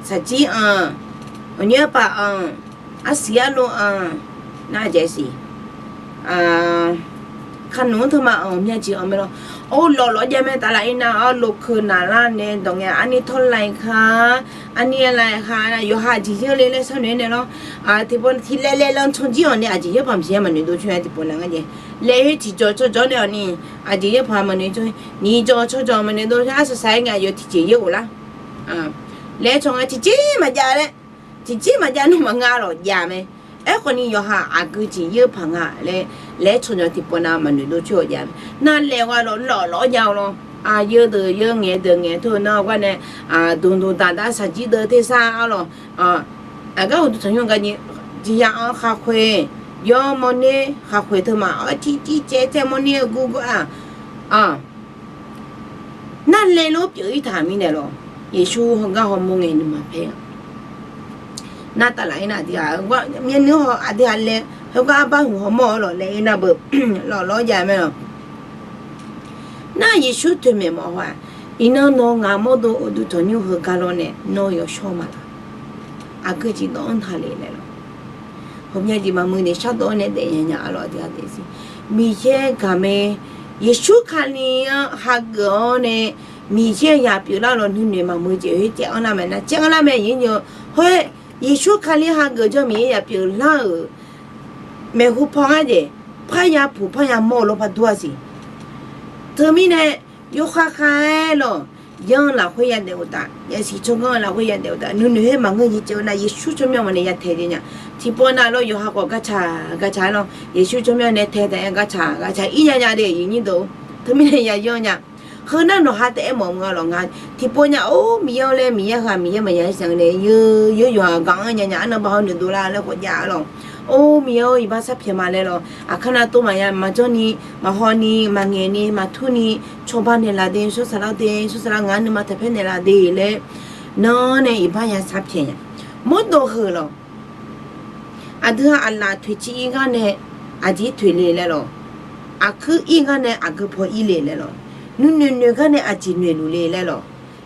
shaqjir-anr, aqnyoer arpaf-anr, arsiq arlo-anr, nar jaev siq, kanoeq-anr teuma-anr myav jeq-anr mae lawr. Or, lawqlawq jav mae tavlaf-ir nar-awr, lokeu naqlar nae dawq ngae arni tawrlai kar, arni arlai kar nar, yawqha aqjeq yeur le laer sharnoeq-aer nae lawr. Tiqpov tiqlaev laev lan canjir-awq nae aqjeq yeur paq maqsiq-aer maqnoeqdov coer-aer tiqpov nar nga jeq. Laeq-eu tiqjawq tsawrjawq nae-awq ni, aqjeq yeur paq maqnoeq coer, nyiq jawq tsawrjawq maqnoeqdov coer, arsaq saq-aer ngae aqyawf tiqjeq yeur ghoflar. Laeq-eu tsawq ngae tiqjeq maqjav laer Tiqjeq maqjav nawr maqnga lawq jav mae. Aerkhawf ni yawqha aqgeu jeq yeur paq nga laer, laer tsawrnyawq tiqpov nav maqnoeq dov coer-awq jav mae. Nar laeq gha lawq lawq lawr jav-eu lawr. Aqyeur deuq yeur, ngaeq deuq ngaeq, teu nar gar nae, dmqdmq daqdaq shaqjir deuv tersar-awr lawq. Aqgar uqduq tanqnymr gar ni, jeqya-anr khaqkhoeq, yawr mawrner khaqkhoeq teumaf-awr tirtir caev caev mawrner-eu gurgur-aq, nar laeq lof pyeuf-ir taq mirnae lawq. Yeqsur heugar hawmawr ngae nuima paer-a. Nar taflaf-ir nar aqdui-aq, myavnuiv haw aqdui-aq laeq heugar arbar hmq hawmawr-awr lawq laeq-ir nar beu lawq lawr jav mae lawq. Nar Yeqsur toeqmaeq mawf haw-aq, iqnan nawq-eu ngaq mawrdo uqduq tanqnymr heugar lawr nae nawr yawshawr ma laq. Aqgeu jeq dawv-anr taq le laer lawq. Ghawqmya jeq maqmuiq naeq shardawv-awr nae daefnya nya-a lawq, aqdui-aq daefzir. Miqyaer gaq mae. Yeqsur Kali-anr hageuf-awr nae Miqyaer-euq zaq pyeuflar lawq. Nuinoeq maqmuiq jeq khoer caev-anr lar mae nar caev-anr lar mae. Aqyuif aqnyir-eu khoer, Yeqsur Kali hageuf jawr Miqyaer zaq pyeuflar-euq maeqhu paw ngar jeq parya puq parya mawr-eu lawr par dur-a siq. Teumirnae yawkhav khav-aer lawq, yanr-eu lafkhoer yadaef uqtaf, yasiq tsawrganr-eu lafkhoer yadaef uqtaf, nuinoeq khoer maqngeur jeq caev-eu nar Yeqsur tsawrmyanr maqnae ya taeq jeq nya. Tiqpov nav lawr yawqha khawf gartsaq gartsaq-aer lawr, Yeqsur tsawrmyanr nae tae taef-aer gartsaq gartsaq-ir nya nya de aqyuif aqnyir deuq. Teumirnae ya yanr nya. Heu nar nawq ha taef-aer mawf-eu nga lawq nga. Tiqpov nya or Miqyaer-anr laer Miqyaer ghaq Miqyaer maqya-aer shaq-eu nae yeu yeu yawqha gaq-anr nya nya arnan ba hawnoeq dovlar laer khawf jav-a lawq. Or Miqyaer-or iqbax sharpyaeq ma laer lawq. Aqkar nav tov maqya maqjanr ni maqhaw ni maqngaeq ni maqtur ni cawba naeqlaf de, shawr saflar de, shawr saflar ngaq nuima taqpaer naeqlaf de laer, nan nae iqbax ya sharpyaeq nya. Mawrdov heu lawq. Aqdui-aq aqlaf toeqciv ir gar nae aqjeq toeq le laer lawq. Aqkuir ir gar nae aqgeu paw ir le laer lawq. Nuinoeq noeq gar nae aqjeq noeqluf le laer lawq.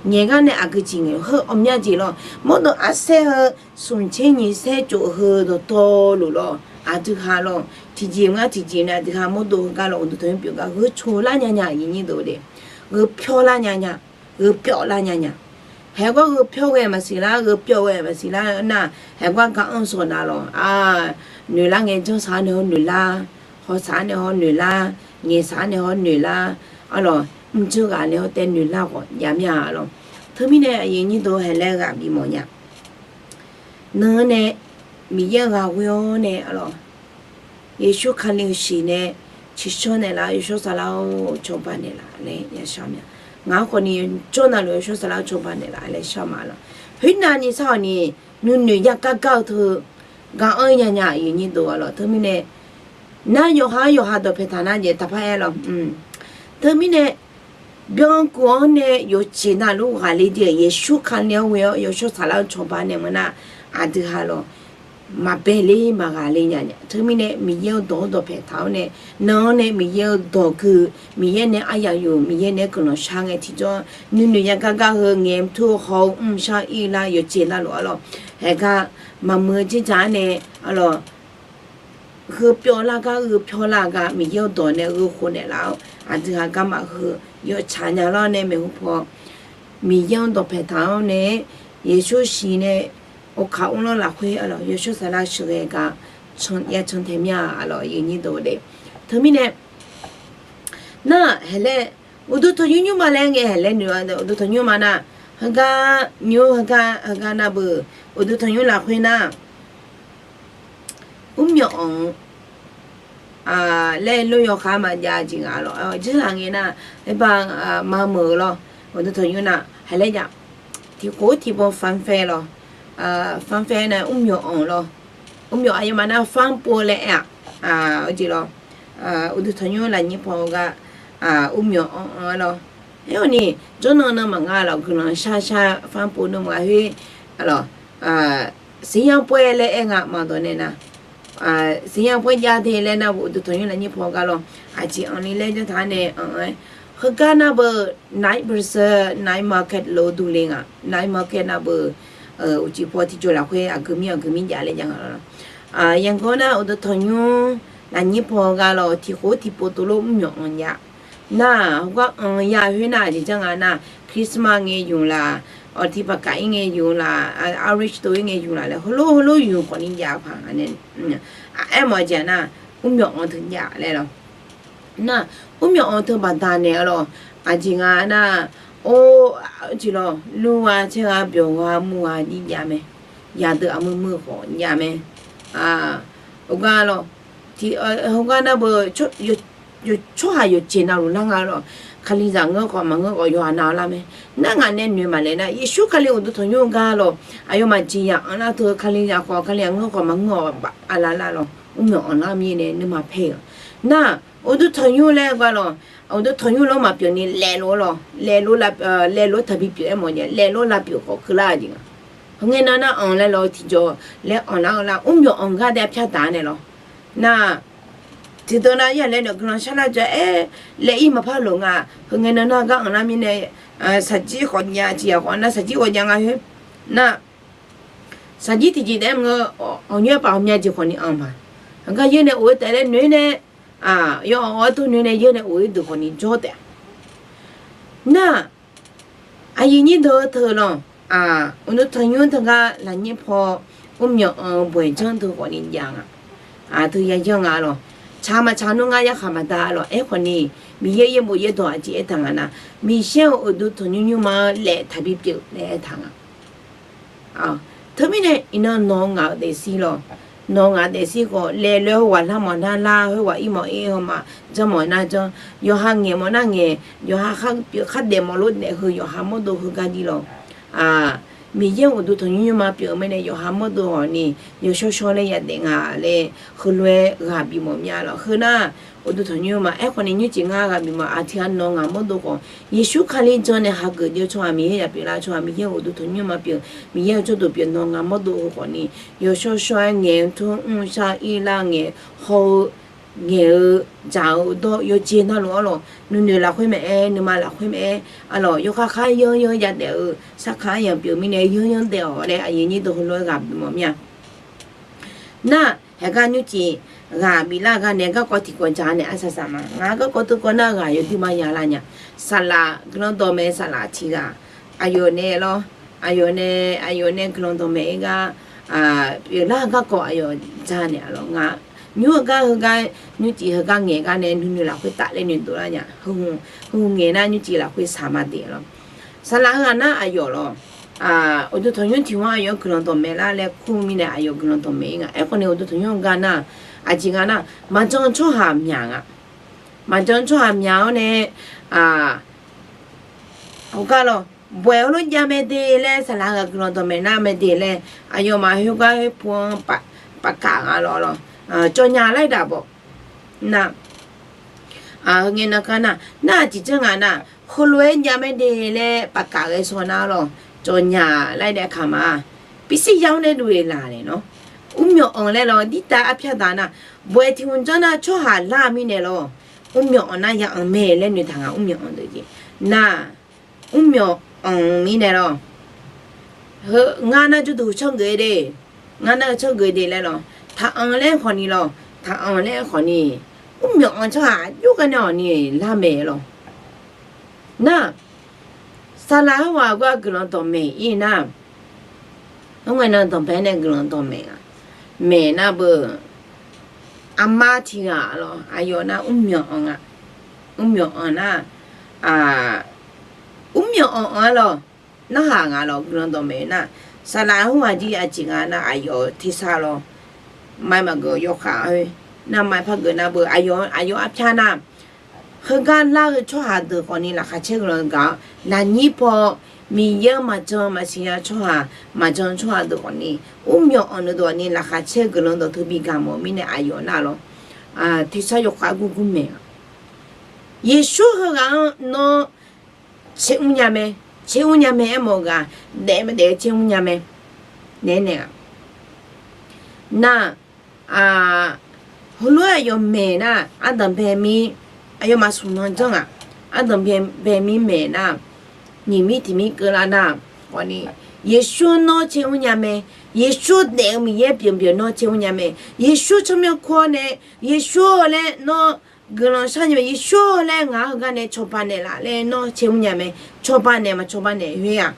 Ngaeq gar nae aqgeu jeq ngaeq heu ghawqmya jeq lawq. Mawrdov arsaer heu smq tser nyiq saer tsof heu dawqtawvluf lawq. Aqdui ha lawq tiqjeq ngar tiqjeq nae aqdui ha mawrdov heugar lawq uqduq tanqnymr pyeuf gar gheu coq lar nya nya aqyuif aqnyir deuq de. Gheu pyawr lar nya nya. Gheu pyawr lar nya nya. Haeqgar gheu pyawr ghae maqsiq lar, gheu pyawr ghae maqsiq lar nar, haeqgar gar anr sawq nav lawq. Noeqlar ngae janr saq-ar nae hawr noeqlar, haw saq-ar nae hawr noeqlar, ngaeq saq-ar nae hawr noeqlar, arlawq mrjeur ghaq nae hawr taev noeqlar khawf jav mir-a lawq. Teumirnae aqyuif aqnyir deuq haeq laer ghaq bimawf nya. Nan-anr nae Miqyaer-eu ghaq ghoe-awr nae arlawq Yeqsur Kali-euq shiq nae tsiqshawr naeqlaf-awr yawshawr saflar-or cawba naeqlaf laer yashar ma. Ngaq-anr khawfni jawr navluf yawshawr saflar-or cawba naeqlaf laer shar ma lawq. Khoernav ni sar-awq ni nuinoeq ya gar gar-eu teu gar anr nya nya aqyuif aqnyir deuq-a lawq. Teumirnae nar yawqha-anr yawqha dawqpae taq nar jeq taqpar aer lawq. Teumirnae byankuf-anr nae yawqjeq navluf ghaqle jeq Yeqsur Kali-anr ghoe-awr yawshawr saflar-or cawba naeq meuq nar, aqdui ha lawq maqbae ler maqghaq le nya nya. Teumirnae Miqyaer-eu dawq-anr dawqpae taq-awr nae, nan-anr nae Miqyaer-eu dawq gui, Miqyaer nae aryaq yuf, Miqyaer nae-aer guiqlanq shar ngae tiqjawr nuinoeq ya gar gar heu ngaeq mr tur haw-eu mrshar ir lar yawqjeq navluf arlawq. Haeqgar maqmuiq-eu dzerdzaq-ar nae arlawq heu pyawv lar gar gheu pyawr lar gar Miqyaer-eu dawq nae gheu khof naeqlaf-awr aqdui ha garma heu yawtsaq nya lar nae maeqhu paw Miqyaer-anr dawqpae taq-awr nae Yeqsur shiq nae oqkaq urlanr lafkhoer arlawq yawshawr saflar sheuqghae gar ya can tae mir-a arlawq aqyuif aqnyir deuq de. Teumirnae nar haeq laer uqduq tanqnymr nymrma laer ngae haeq laer noeq-a uqduq tanqnymr ma nar, heugar nymr heugar heugar nar beu uqduq tanqnymr lafkhoer nar Urmyawf anq-eu laer lof yawkhav maqjav jeq nga lawq. Jirhaq ngae nar, aerba maqmeuq-eu lawr. Uqduq tanqnymr nar haeq laer jav. Tiqkhof tiqbyan fanfae lawq. Fanfae nar urmyawf anq lawq. Urmyawf aqyawfmaf nar fanrpov laer aer-aq, jeq lawq. Uqduq tanqnymr lafnyir paw-eu gar urmyawf anq anq-aer lawr. Aerkhawf ni jawrnan nan maqnga lawq. Guiqlanq shar shar fanrpov nmr nga khoer lawq. Siqnya pov-aer laer aer nga maqdawq nae nar, siqnya pov-aer jav de laer nar uqduq tanqnymr lafnyir paw gar lawr. Aqjeq anqli laer janr taq-ar nae anq-aer, heugar nar beu night bazaar, night market lof duq le nga. Night market nar beu uqcif paw tiqjox lafkhoer aqgeu mir aqgeu mir jav laer jav nga lawr. Yanqgawr nar uqduq tanqnymr lafnyir paw gar lawr tiqkhof tiqpov tov lof mrmyawf anq jav. Nar heugar anq ya khoer nar aqjeq janr nga nar, Christmas ngae yumq laf, awq tiq paqkaf ir ngae yumq laf, Irish tov ir ngae yumq laf laer heulof heulof yumq khawf ni jav paq nga nae. Aermawf-eu jeq nar, mrmyawf anq teu jav laer lawr. Nar, mrmyawf anq teu baqdanae lawr, aqjeq nga nar, or, jeq lawr, lur gha tsaer gha byawq gha mur gha jir jav mae. yadeuq aqmui mui khawf jav mae. Heugar lawr, heugar nar beu, tsawrhaq yawqjeq navluf lar nga lawr, Kalizaq ngeur khawf maqngeur khawf yawqha nav lar mae. Nar ngaq nae noeq maqlaeq nar, Yeqsur Kali uqduq tanqnymr-eu gar lawr, aqyawfmaf jeqzaq anr lar teu Kalizaq khawf, Kalizaq ngeur khawf maqngeur khawf baf-a lar lar lawr, mrmyawf anr lar mir nae nuima paer-eu. Nar, uqduq tanqnymr laer gar lawr, uqduq tanqnymr lawr maqpyeuf ni laeq lof-aer lawr, laeq lof-aer taqbi pyeuf-aer mawf jav, laeq lof-aer lavpyeuf khawf keuvlar-eu jeq nga. Heungae nan nar anq laer lawr tiqjawr laer anq lar-eu lar, mrmyawf anq gar dae pyar taq-a nae lawr. Nar, tiqdeuq nar ya laer nae guiqlanq sharlar jawr-aer laer ir maqpar loq nga. Heungae nan nar gar anq lar mirnae, saqjir khawf jav tiq yaq khawf nar saqjir khawf jav nga khoer. Nar, saqjir tiqjeq daef-aer maqngeur, awqnyoer paf ghawqmya jeq khawf ni anq paq. Heugar yeur nae of-aer taef laer noeq nae, yawf awq-aer tov noeq nae yeur nae of-aer deuq khawf ni jawr taef-a. Nar, aqyuif nyir deuq-eu teu lawr, uqduq tanqnymr teugar lafnyir paw mrmyawf anq-eu bawq-iq janr teu khawf ni jav nga. Teu ya yanr nga lawr. Tsaq maqtsaq nmr ngar yarkhaq maqda lawr. Aerkhawf ni, Miqyaer yaerbof yaerdawq aqjeq aertaq nga nar, Miqyaer-euq uqduq tanqnymr nymrma-anr laef taqbi pyeuf laer aertaq nga. Teumirnae iqnan nawq-eu ngaq-eu daefzir lawr, nawq-eu ngaq-eu daefzir khawf laelof-aer heughaq lar mawf nar lar, heughaq ir mawf ir, heu ma janr mawf nar janr, yawqha ngaeq mawf nar ngaeq, yawqha khar pyeuf khar daef mawf lof daef heu yawqha mawrdov heugar jir lawr. Miqyaer-euq uqduq tanqnymr nymrma pyeuf-eu mirnae yawqha mawrdov hawq ni yawshawr shawr laer yadaef nga laer heulof-aer ghaq bif mawf mya lawr. Heu nar, uqduq tanqnymr nymrma aerkhawf ni nymrcif ngar ghaq bif mawf aqtiq ghaq nawq-eu ngaq mawrdov khawf, Yeqsur Kali janr nae hageuf jov-eu tsawrhaq Miqyaer yaq pyeuflar-eu tsawrhaq Miqyaer-euq uqduq tanqnymr nymrma pyeuf, Miqyaer-euq tsawrduq pyeuf nawq-eu ngaq mawrdov heu khawf ni yawshawr shawr-aer ngaeq-eu tmr mr shar ir lar ngaeq haw-eu ngaeq-eu dzaq-eu dawr yawqjeq navluf-anr lawr, nuinoeq lafkhoer maqaer, nuima lafkhoer maqaer, arlawq yawkhav khar yanr yanr yadaef-eu sarkar aryamq pyeuf mirnae yanr yanr daef-awq laer aqyuif nyir deuq heulof-aer ghaq bif mawf mir-a. Nar, haeqgar nymrcif ghaq biflar gar nae garkawv tiqkawv ja naeq arsaq saq ma. Ngaq-anr garkawv teukawv nar ghaq yawduimar ya lar nya. Saqlaq guiqlanq dawqmaeq saqlaq tiq ghaq, aqyawf nae lawr, aqyawf nae, aqyawf nae guiqlanq dawqmaeq-ir gar pyeuflar garkawv aqyawf ja naeq-a lawr. Ngaq nymr-eu gar heugar nymrcif heugar ngaeq gar nae nuinoeq lafkhoer tafler noeqdov lar nya. Heu hmq ngaeq nar nymrcif lafkhoer saq ma de lawr. Saqlaq heughaq nar aqyawf lawr, uqduq tanqnymr tiq ghaq-anr aqyawf-anr guiqlanq dawqmaeq lar laer kur mirnae aqyawf guiqlanq dawqmaeq-ir nga. Aerkhawf ni uqduq tanqnymr-eu gar nar, aqjeq nga nar, maqjan-eu tsawrhaq myaq nga. Maqjan-eu tsawrhaq myaq-awr nae, heugar lawr, bawq-iq heulof jav mae de laer saqlaq heughaq guiqlanq dawqmaeq nar mae de laer, aqyawfmaf khoergar khoerpu-anr pafkaq nga lawr lawr. Cawqnyaq laer daq bawq. Nar, heungae nan kar nar, nar-aq tiqjanr nga nar, heulof-aer jav mae de laer pafkaq ghae shaw nar lawr, cawqnyaq laer daef kaq ma. Pirshir ya-awr nae dov-eq laq naeq nawr, mrmyawf anq laer lawr dirtav arpyar daq nar, bawq-iq tiq hmq janr nar tsawrhaq lar-eu mirnae lawr, mrmyawf anq nar ya anq mae laer noeqtaq nga. Mrmyawf anq deuq jeq nar, mrmyawf anq mirnae lawr, heu ngar nar jawrduq tsawrgeuf de, ngar nar-eu tsawrgeuf de laer lawr, taq anq laer khawf ni lawr, taq anq laer khawf ni, mrmyawf anq tsawrhaq aqjox gar nae awq ni lar mae lawr. Nar, saqlaq heughaq gar guiqlanq dawqmaeq-ir nar, heugar nan danqbae nae guiqlanq dawqmaeq-a. Maeq nar beu, aqma tiq ghaq lawr aqyawf nar mrmyawf anq nga. Mrmyawf anq nar, mrmyawf anq-anr lawr, narhaq nga lawr guiqlanq dawqmaeq nar, saqlaq heughaq jir aqjeq nga nar aqyawf tersar lawr, mai maqgeuf yawkhav-aer, nar mai par geuf nar beu, aqyawf arpyar nar, heugar lar-eu tsawrhaq deuq khawf ni laqkhaq caer guiqlanq gaq-awr, lafnyir paw Miqyaer-anr maqjan maqsiq nya tsawrhaq, maqjan tsawrhaq deuq khawf ni, mrmyawf anq deuq khawf ni laqkhaq caer guiqlanq dawqteu bi gaq mawf mirnae aqyawf nar lawr, tersar yawkhav gurgur maeq-a. Yeqsur heughaq-anr nawr tser mr nya mae, tser mr nya mae aermawf-eu ghaq, daef maqdaef-eu tser mr nya mae. Naeq-aer naeq-aq, nar, heulof-aer aqyawf maeq nar, ardanq bae mir, aqyawfmaf smq nan janr-aq, ardanq bae mir maeq nar, nyiq mir tiq mir keuvlar nar, khawf ni, Yeqsur nawr tser mr nya mae. Yeqsur daef-eu Miqyaer pyeuf pyeuf nawr tser mr nya mae. Yeqsur tsawrmyanr kur-awr nae, Yeqsur-eu laer nawr guiqlanq shar nya mae. Yeqsur-eu laer ngaq-anr heugar nae cawba naeqlaf laer nawr tser mr nya mae. Cawba naeq maqcawba naeq khoer-aq,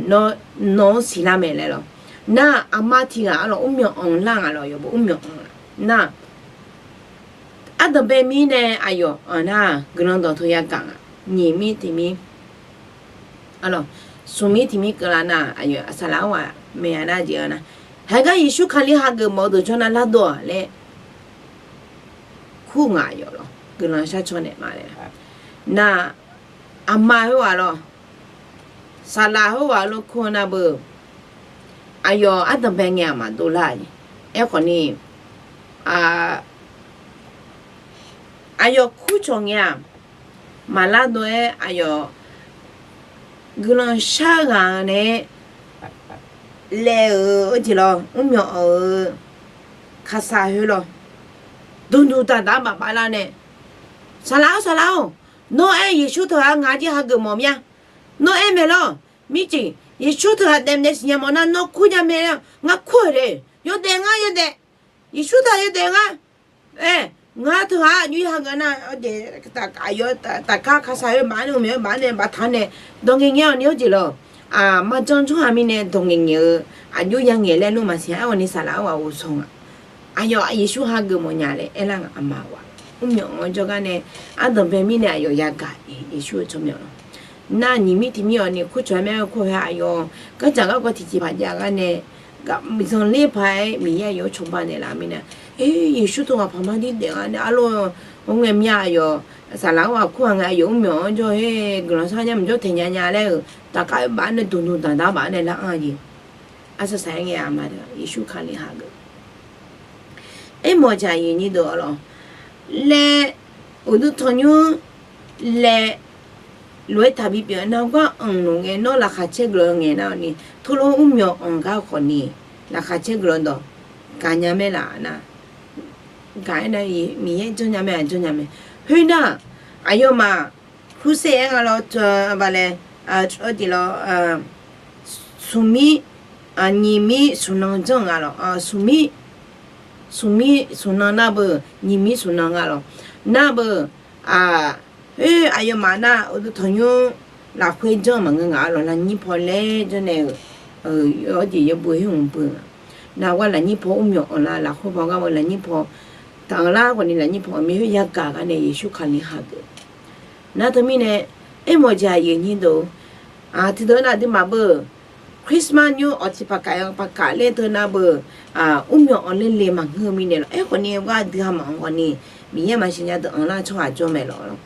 nawr, nawq-anr siqlar mae laer lawr. Nar, aqma tiq ghaq arlawq mrmyawf anq lar nga lawr, yawbo mrmyawf anq nar, ardanq bae mir nae aqyawf anq nar guiqlanq dawqteu yagaq nga. Nyiq mir tiq mir, arlawq, smqmir tiqmir keuvlar nar, aqyawf saqlaq-anr ghaq maeq-a nar jeq-a nar, haeqgar Yeqsur Kali hageuf mawf-eu deuq jawr nar lardov-aq laer kur ngaq yawf lawr, guiqlanq shar caw naeq ma laer. Nar, aqma khoerghaq lawr, saqlaq khoerghaq lof kur-eu nar beu, aqyawf ardanqbae ngae aqma dovlar jeq. Aerkhawf ni, aqyawf kur cawq ngae-aq, maqlar dov-aer aqyawf guiqlanq shar ghaq nae laev-euq jeq lawr, mrmyawq anr-eu kaqsaq khoer lawr, dmqduq daqdaq bafbav lar nae, Saqlaq-or, saqlaq-or, nawr aer Yeqsur teughaq ngaq jir hageuf mawf mir-a. Nawr aer mae lawr. Mircif, Yeqsur teughaq daef daef siqnya mawf nar nawr kur nya mae-a. Ngar kur-euq le. Yawdaef ngar yawdaef. Yeqsur teughaq yawdaef ngar. Aer, ngar teughaq aqjox-ir hageuf nar, aqyawf tafkar kaqsaq-eu baf nae, mqmyawq-eu baf nae, baftaq nae, dawq ngaeqngaeq-awq ni hawr jeq lawr. Marjan janr-aq mirnae dawq ngaeqngaeq-eu, aqjox ya ngaeq laer lmr maqsiq-a. Aerkhawf ni saqlaq-anr ghaq ghovshaw nga. Aqyawf Yeqsur hageuf mawf nya laer aerlar nga. Aqma ghaq mrmyawq anr jawrgar nae, ardanqbae mirnae aqyawf yagaq Yeqsur-eu tsawrmyanr lawr. Nar nyiq mir tiq mir-awq ni kur cawq-aer mae-aer kur-aer aqyawf gardzaq garkawv tiqjeqpaq jav gar nae, zanqler paq-aer Miqyaer aqyawf-anr cawba naeqlaf mirnae, Yeqsur teughaq paqmar dir daef gar nae arlawr, hawr ngae mya aqyawf saqlaq-anr ghaq kur-a ngae aqyawf mrmyawq anr jawr-aer guiqlanq shar nya maqjawr taeq nya nya laer-euq tafkar baf nae dmqduq daqdaq baf nae lar-anr jeq. Arsaq saq-aer ngae aqma deuq Yeqsur Kali hageuf Aermawf jeq aqyuif nyir deuq-awr lawr, laer uqduq tanqnymr laer lof-aer taqbi pyeuf nar gar anqluf ngae nawr laqkhaq caer guiqlanq ngae nar-awq ni, teulof mrmyawq anq gar khawf ni, laqkhaq caer guiqlanq dawq gaqnya maer laf nar, gaq-aer nar Miqyaer janrnya maer-aq janrnya mae. Khoernar, aqyawfmaf kursaer-aer nga lawr, balae, tiq lawr, smqmir, nyiq mir smqnan janr nga lawr, smqmir, smqmir smqnan nar beu, nyiq mir smqnan nga lawr, nar beu, khoer aqyawfmaf nar uqduq tanqnymr lafkhoer janr maqngeur nga-a lawr, lafnyir paw laer janrnaeq-euq, yawjeq yawbui khoer hmq beu nga. Nar gar lafnyir paw mrmyawq anq lar lafkhoer paw gar-eu lafnyir paw taq-anr lar khawf ni lafnyir paw anq mir khoer yagaq gar nae Yeqsur Kali hageuf Nar teumirnae, aermawf jeq aqyuif nyir deuq-or, tiqdeuq nar aqduimaf beu, Christmas nymr awq tiq paqkaf-aer paqkaf laer teu nar beu, mrmyawq anq ler le maqngeur-eu mirnae lawr. Aerkhawf ni gar aqdui ha maqanr khawf ni, Miqyaer maqsiq nya deuq anq lar tsawrhaq jawr mae lawr.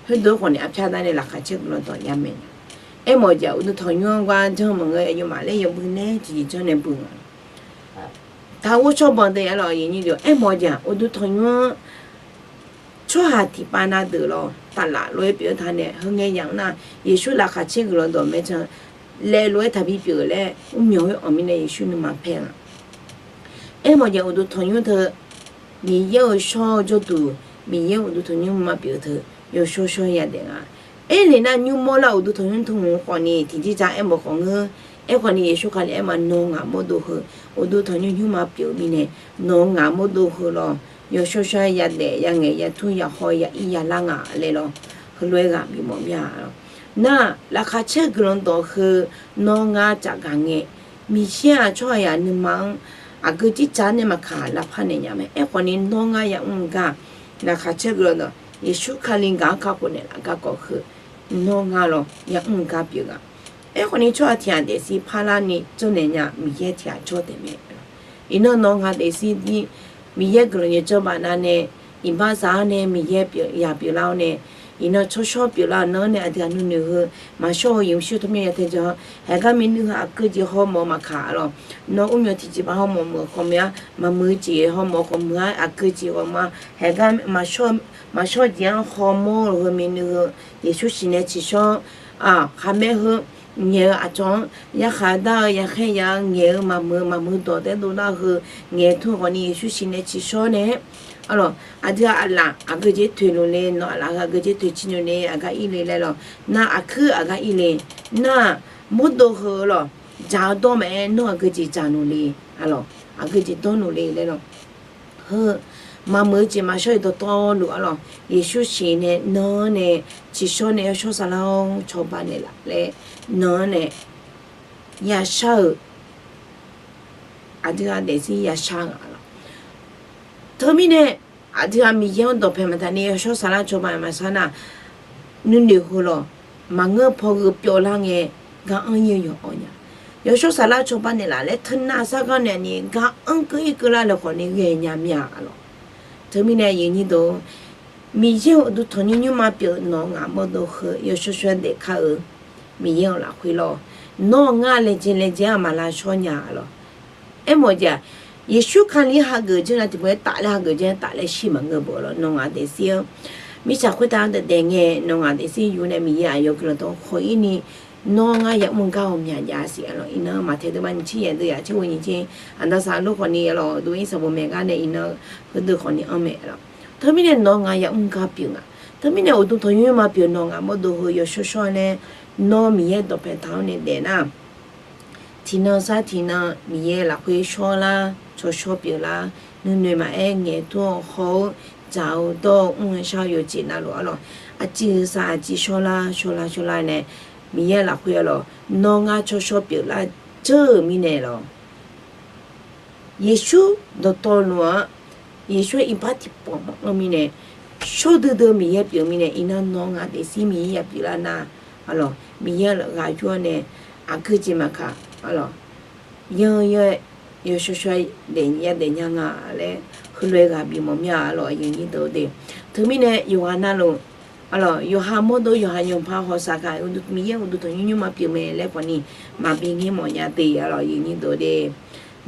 Khoerdeuq khawf ni arpyar dar nae laqkhaq caer guiqlanq dawq yamaeq nya. Aermawf jeq uqduq tanqnymr-anr gar janr maqngeur, aqyawfmaf laer yawbui nae tiqjeq janr nae beu nga. Taqghov shawrbanq deuq-a lawr, aqyuif nyir deuq-or, aermawf jeq uqduq tanqnymr-anr tsawrhaq tiqpav na deuq lawr taflaf lof-aer pyeuf-eu taq nae, heu ngae yamq nar, Yeqsur laqkhaq caer guiqlanq dawq maeq can laev lof-aer taqbi pyeuf laer mrmyawq khoer anq mirnae Yeqsur nuima paer nga. Aermawf jeq uqduq tanqnymr teu, Miqyaer-euq shawr-eu jawrduq, Miqyaer uqduq tanqnymr nuima pyeuf teu, yawshawr shawr-aer yadaef nga. Aerlef nar nymrmawr lar uqduq tanqnymr teu hmq khawf ni tiqjeq ja aermawf khawf ngeur. Aerkhawf ni Yeqsur Kali aerma nawr ngaq mawrdo heu, uqduq tanqnymr nymrma pyeuf mirnae, nawq ngaq mawrdo heu lawr, yawshawr shawr-aer yadaef yangaeq yatur yahaw ya ir yalar nga laer lawr, heulof-aer ghaq bimawf mir-a lawr. Nar, laqkhaq caer guiqlanq dawq heu, nawr ngar cafgaq ngae, Miqyaer-aq tsawrhaqzaq nuima-anr aqgeu jirtsaq nae maqkaq lavpar naeq nya mae. Aerkhawf ni nawr ngar yamr-eu gar, laqkhaq caer guiqlanq dawq Yeqsur Kali gaq-anr kakhof naeqlaf garkawv heu, nawr ngar lawr yamr-eu gar pyeuf gaq. Aerkhawf ni tsawrhaq tiq ghaq daefzir parlar ni janrnaeq nya Miqyaer tiq ghaq jawr taef mae. Iqnan nawr ngaq daefzir dir, Miqyaer guiqlanq yawjanr baf nar nae, iqbax zaq-awr nae Miqyaer yaq pyeuflar-awr nae, iqnan tsawrshawr pyeuflar-awr nae aqdui ghaq nuinoeq heu maqshawr-eu yawmuiq shuir tawrmyanr ya taejae-awr, haeqgar miqnuiv heu aqgeu jeq hawmawf-eu maqkaq lawr, nawr mrmyawq tiqjeqpaq hawmawf meuq-eu khawf meuq-a, maqmuiq-eu jeq hawmawf khawf meuq-a, aqgeu jeq ghawqma, haeqgar maqshawr jeq-anr hawmawr-eu heu miqnuiv heu Yeqsur siqnae tsiqshawr, khaqmae heu ngaeq-eu aqcawq-anr yarkhaq dar-eu yarkhaer ya-eu ngaeq-eu maqmuiq-eu maqmuiq dawq taedov nar heu ngaeq tmr khawf ni Yeqsur siqnae tsiqshawr nae, arlawq aqdui-aq aqlaf aqgeu jeq toeqluf le, nawq aqlaf heu aqgeu jeq toeqciq luf le, aqgar ir le laer lawr, nar aqkuir aqgar ir le, nar mawrdo heu lawr, dzaq-eu dawr maqaer nawr aqgeu jeq dzaqluf le, arlawq aqgeu jeq dawrluf le laer lawr. Heu maqmuiq-eu jeq maqshawr-eu dawqtawvluf arlawq, Yeqsur siqnae nan-anr nae tsiqshawr nae yawshawr saflar-awr cawba naeqlaf laer nan-anr nae yashar-euq aqdui-aq daefzir yashar nga lawq. Teumirnae aqdui-aq Miqyaer-anr dawqpae maqtaq ni yawshawr saflar cawba maqshar nar, nuinoeq heu lawq, maqngeur paw gheu pyawvlar ngae, gar anr-ir-eu yawqawr nya. Yawshawr Saflar cawba naeqlaf laer teunav sargar naeq ni gar anr keuv-ir keuvlar le khawf ni ghaenya mir-a lawq. Teumirnae aqyuif nyir deuq, Miqyaer-euq uqduq tanqnymr nymrma pyeuf nawq-eu ngaq mawrdo heu yawshawr shawr-aer daef kar-eu Miqyaer-euq lafkhoer lawr, nawr ngar laejae laejae-anr maq lavshawr nya lawq. Aermawf-eu jeq-aq, Yeqsur Kali hageuf jeq-anr tiqpov-aer taf laer hageuf jeq-anr taf laer shir maqngeur-eu bof lawq. Nawq ngaq daefzir-anr mirtsaq khoertav-anr daef daef ngae, nawq ngaq daefzir yur nae Miqyaer aqyawf guiqlanq tawv khawf-ir ni, nawr ngar yamr gar ghawqmya jav siq-a lawq. Iqnan maqtaeq deuq ma nyiq tser yaeq deuq yaq tser ghoe nyiq tser, aqda saq lof khawf ni lawq, dov-ir sanqbof maeq gar nae iqnan heudeuq khawf ni anr mae lawq. Teumirnae nawq ngaq yamr gar pyeuf nga. Teumirnae uqduq tanqnymr nymrma pyeuf nawq ngaq mawrdo heu yawshawr shawr-aer nae, nawr Miqyaer dawqpae taq-awr nae daef nar, tiqnan sar tiqnan Miqyaer lafkhoer shawrlar, tsawrshawr pyeuflar, nuinoeq maqaer ngaeqtur-eu haw-eu, dzaq-eu dawr-eu mr-eu shar-eu yawqjeq navluf-a lawq. Aqciv saq aqciv shawrlar shawrlar shawrlar nae, Miqyaer lafkhoer-a lawq, nawr ngar tsawrshawr pyeuflar dzeur-euq mirnae lawq. Yeqsur dawqtawvluf-anr, Yeqsur-aer iqbax tiqpawf maqanr mirnae, shawr duidui-eu Miqyaer pyeuf mirnae, iqnan nawq ngaq daefzir Miqyaer yapyeuf lar nar, a lawq, Miqyaer-anr ghaq yur-awr nae, aqgeu jeq maqkaq, a lawq, yanr-eu yawr-aer yawshawr shawr-aer daef yadaef nya nga laer heulof-aer ghaq bimawf mir-a lawq, aqyuif nyir deuq de. Teumirnae yawqghaq navluf, a lawq, yawqha mawrdo yawqha yawqha hawq saqkaq, Miqyaer uqduq tanqnymr nymrma pyeuf mae laer khawf ni maqbi ngaer mawf nya de, a lawq, aqyuif nyir deuq de.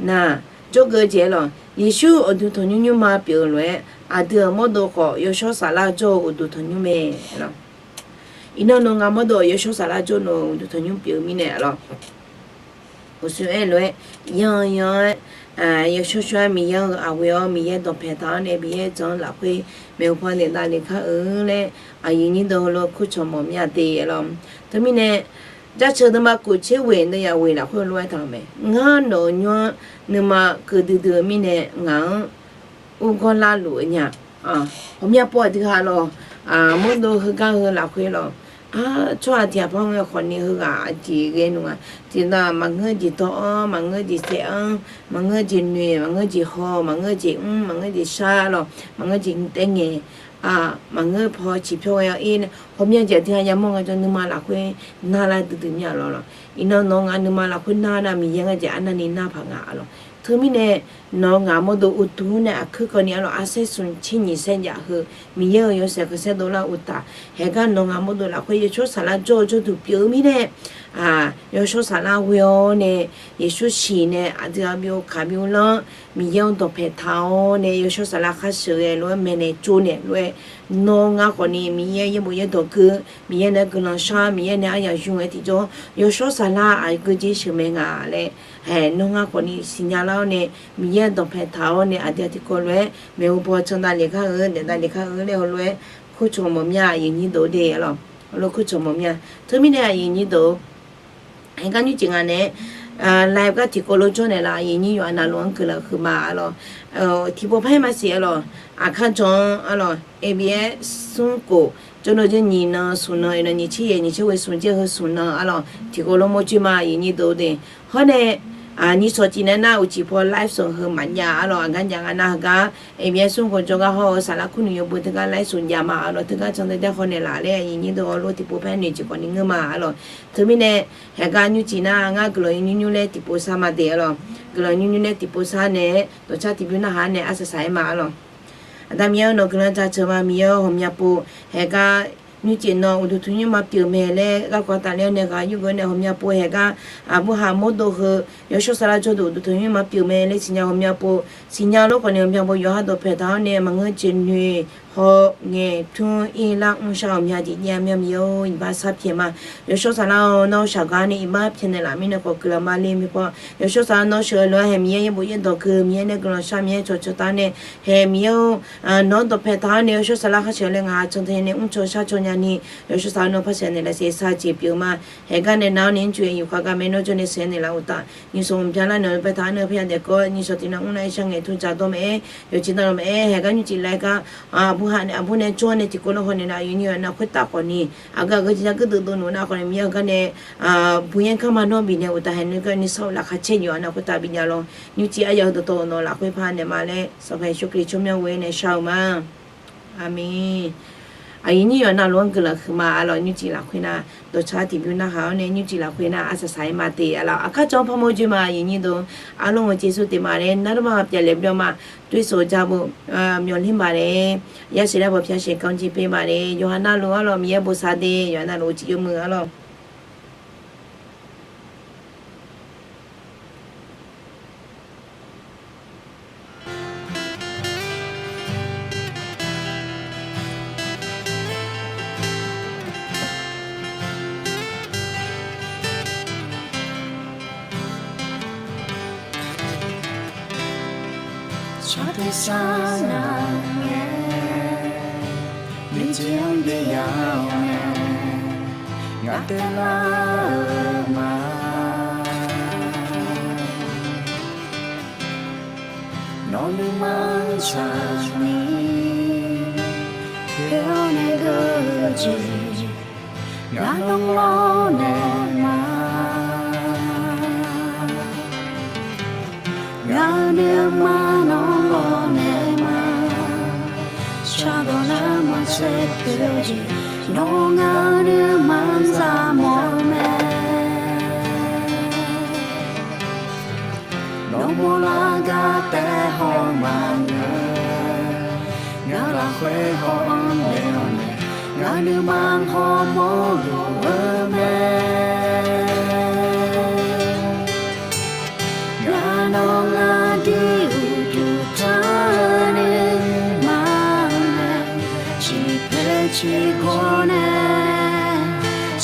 Nar, jawrgeuf jeq-a lawq, Yeqsur uqduq tanqnymr nymrma pyeuf-eu lof-aer, aqdui-euq mawrdo khawf yawshawr saflar jawr-eu uqduq tanqnymr mae lawq. Iqnan nawq ngaq mawrdo yawshawr saflar jawr nawq-euq uqduq tanqnymr pyeuf-eu mirnae, a lawq, uqshoe-aer lof-aer, yanr yanr-aer, yawshawr shawr-aer Miqyaer-euq aqghoe-awr Miqyaer dawqpae taq-awr nae Miqyaer jan-anr lafkhoer maeqhu paw naeq davlef kar-eu laer, aqyuif nyir deuq heulof-aer kurcawq mawf mir-a de, a lawq. Teumirnae, jaceuq deuvma kof tser ghoeq deuv yaq ghoeq lafkhoer lof-aer taq-euq mae. Ngar nawq-euq nymr-anr nuima keuv duidui-eu mirnae ngaq-anr urgawr larluf-eu nya. Ghawqmya pov aqdui ha lawq, mawrdo heugar heu lafkhoer lawq, tsawrhaq tiq ghaq par ngae khawf ni heughaq aqjeq ghae nmr-a. Tiqnan maqngeur jeq dawr-anr, maqngeur jeq saev-anr, maqngeur jeq noeq, maqngeur jeq haw, maqngeur jeq mr, maqngeur jeq shar lawq, maqngeur jeq taev ngaeq, maqngeur paw ciqpyawr ghae-awr ir nae ghawqmya jeq aqdui ha yamawr nga jawr nuima lafkhoer narlar duidui mir-a lawq lawq. Iqnan nawq ngaq nuima lafkhoer nar nar Miqyaer ngar jeq arnavni nar paq nga, a lawq. Teumirnae nawq ngaq mawrdo uqduq nae aqkuir kawv ni, a lawq, arsaer smq tser nyiq saer jav heu Miqyaer-euq yawshaef khanqsaer dovlar uqtaf, haeqgar nawq ngaq mawrdo lafkhoer yawshawr saflar jawr-eu jawrduq pyeuf-eu mirnae, yawshawr saflar ghoe-awr nae, Yeqsur siq nae aqdui-aq byov kaq byov lanr, Miqyaer-anr dawqpae taq-awr nae yawshawr saflar khar sheuqghae lof-aer maeqnaeq tsovnaeq lof-aer, nawr ngar khawf ni Miqyaer yaerbof yaerdawq keuv, Miqyaer nae guiqlanq shar, Miqyaer nae aryaq yur-aer tiqjawr, yawshawr saflar aqgeu jeq sheuqmae nga laer, haeq nawr ngar khawf ni siqnya lar-awr nae, Miqyaer dawqpae taq-awr nae aqdui-aq tiqkawv lof-aer maeqhu paw can davlef kar-eu, daef davlef kar-eu laer heulof-aer kurcawq mawf mir-a, aqyuif nyir deuq de, a lawq, heulof kurcawq mawf mir-a. Teumirnae aqyuif nyir deuq, haeqgar nymrcif nga naeq-aer, live gar tiqkawv lof jawr naeqlaf, aqyuif nyir yawqha navluf-anr guiqlanq huiqma, a lawq. Tiqpov par-aer maqsiq, a lawq, aqkar jan-anr, a lawq, abs smr khof jawrnan jir nyiq nan smq nan, iqnan nyiq tser yaeq nyiq tser ghoe smq jir heu smq nan, a lawq, tiqkawv lof mawrjoer ma, aqyuif nyir deuq de. Hawr nae, nyiq shawq cif nae nar uqcif paw live smq heu maqjav, a lawq, aqgar jav nga nar heugar abs smr khof jawrgar hawr-eu saflar kurnoeq yawbui teugar live smq jav ma, a lawq, teugar can daedae haw naeqlaf laer aqyuif nyir deuq hawlof tiqpov par-aer noeqcif khawf ni ngeur ma, a lawq. Teumirnae, haeqgar nymrcif nar ngar guiqlanq nymr nymr laer tiqpov shar ma de, a lawq, guiqlanq nymr nymr laer tiqpov shar nae dawqcar tiqbymr narhaq nae arsaq saq-aer ma, a lawq. Aqda Miqyaer-eu nawq guiqlanq jaceuq ma, Miqyaer-eu ghawqmya pov haeqgar nymrcif nawq uqduq tanqnymr nymrma pyeuf mae laer garkawv tafler-awr nae ghaq yur geu nae ghawqmya pov haeqgar, aqburhaq mawrdo heu yawshawr saflar jawrduq uqduq tanqnymr nymrma pyeuf mae laer siqnya ghawqmya pov, siqnya lof khawf ni ghawqmya pov yawqha dawqpae taq-awr nae maqngeur jeq noeq haw ngaeq pyur ir lar mrshar ghawqmya jeq jav mya Miqyaer-or, iqbax sar pyaeq ma. Yawshawr saflar-awr nawr shaq gar nae iqbax pyaeq naeqlaf mirnae khawf guiqlanq ma le mirpaw, yawshawr saflar nawr sheuqghae lof-aer haeq Miqyaer yaerbof yaerdawq keuv Miqyaer nae guiqlanq shar Miqyaer cawqcawq taf nae, haeq Miqyaer-or, nawq-anr dawqpae taq-awr nae yawshawr saflar khar sheuqghae laer ngaq-a can taq nae mrcaw shar caw nyani, yawshawr saflar nawr par sheuqghae naeqlaf siq sar jeq pyeuf ma. Haeqgar nae nar-awr nae mrcaw-aer yufkhav gar mae nawr jawr nae sheuqghae naeqlaf uqtaf, nyiq shawq mqbya lar naeq-eu pae taq-awr nae parya daef kawv, nyiq shawq tiq nan mr nar-aer shar ngaeq tur dzaq dawr mae-aer, yawqjeq navluf mae-aer, haeqgar nymrcif laer gar, aqburhaq nae aqbur nae jawr nae tiqkawv lar haw naeqlaf aqyuif nyir-eu nar khoertav khawf ni, aqgeu aqgeu jeq nar geur deuv dov nuf nar khawf ni Miqyaer-eu gar nae buq yaer kar ma nawr bifnaeq uqtaf haeq nui gar ni sar-eu lafkhav caer nyoeq-a nar khoertav bi jav lawr. Nymrcif aryaq heu dawqtawv-eu nawq lafkhoer par naeq ma laer Sanqpaq Yeqsur Kali tsawrmyanr ghoer nae shar-eu ma. Aqmeq. Aqyuif nyir yawqnan lof-anr guiqlanq huiqma arlawq. Nymrcif lafkhoer nar dawqcar tiqbymr narhaq-awr nae nymrcif lafkhoer nar arsaq saq-aer ma te arlawq. Aqkar cawq-anr parmawr joe ma aqyuif nyir deuq. Arlawr-euq jeqsur teq ma nae narlmr-aq pyav laeq byan ma. Toer sof ja bo, myawq ler ma nae, yasheuq lar bawq pyar sheuq kanr jir per ma nae, yawqha navluf arlawq Miqyaer bosav de, yawqha navluf uqcif yawmuiq arlawq. Sar tersar nar ngae, nuijeq-anr bi ya-awr nae, ngaq taevlar-eu ma. Nawq nuima-anr tsaqni khoer-awr nae geur-eu jeq, ngaq nawr lawrnaeq ma. Ngaq-euq nuima nawr lawrnaeq ma. Shardawq nar maqtser pyeuf-eu jeq, nawr ngaq-euq nuima-anr zaqmawf-eu mae. Nawr mawrlar gar taef haw maqngeur, ngaq lafkhoer haw-anr naeq-awr nae, ngaq nuima hawmawr luf-eu mae. Ngaq nawr ngaq dui uqduq tanr nuima mae, ciqpoeq ciqgawr nae,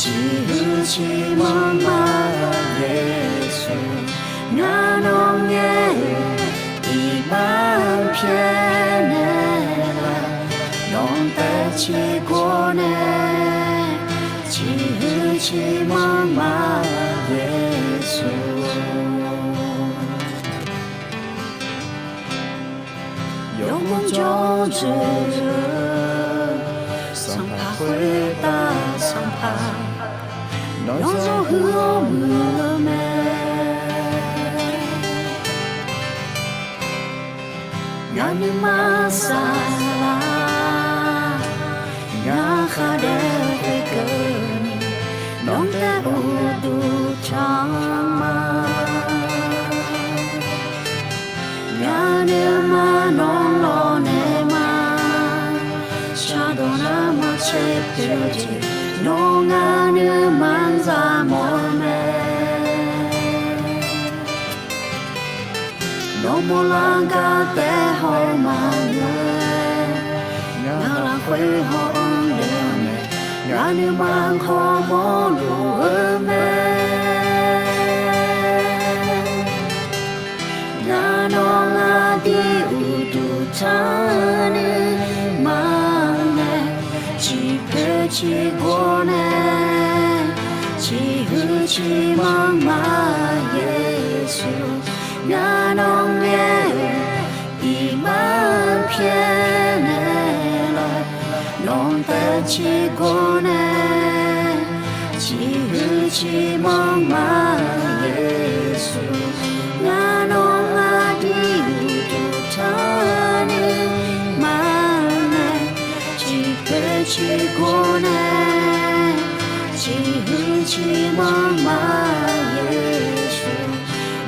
ciqhuiq ciqmanq ma-eu Yeqsur. Ngaq nawr ngae-eu iqbax pyaeqnaeq laf, nawq-anr taef ciqgawr nae, ciqhuiq ciqmanq ma-eu Yeqsur. Yawmuiq jawr dzoeq-eu sanqpaq khoertav sanqpaq, nawr zawr huiq-awr muiq-eu mae. Ngaq nuima saqlaq, ngaq khar daef-eu khoerkeuvni, nawq-anr taef uqduq tanq ma. Ngaq nuima nawr lawrnaeq ma. Shardawq nar maqtser pyeuf-eu jeq, nawr ngaq nuima-anr zaqmawf-eu mae. Nawr mawrlar gar taef haw maqngeur, ngaq lafkhoer haw-anr naeq-awr nae, ngaq nuima hawmawr luf-eu mae. Ngaq nawr ngaq dui uqduq tanr nuima mae, ciqpoeq ciqgawr nae, ciqhuiq ciqmanq ma-eu Yeqsur. Ngaq nawr ngae-eu iqbax pyaeqnaeq laf, nawq-anr taef ciqgawr nae, ciqhuiq ciqmanq ma-eu Yeqsur. Ngaq nawr ngaq dui uqduq tanr nuima mae, ciqpoeq ciqgawr nae, ciqhuiq ciqmanq ma-eu Yeqsur.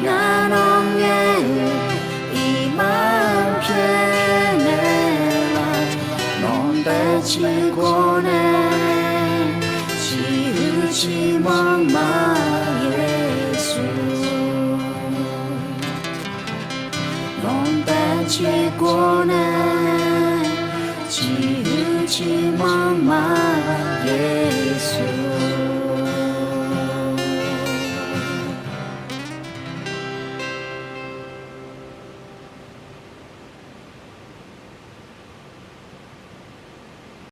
Ngaq nawr ngae-eu iqbax pyaeqnaeq laf, nawq-anr taef ciqgawr nae, ciqhuiq ciqmanq ma-eu Yeqsur. Nawq-anr taef ciqgawr nae, ciqhuiq ciqmanq ma-eu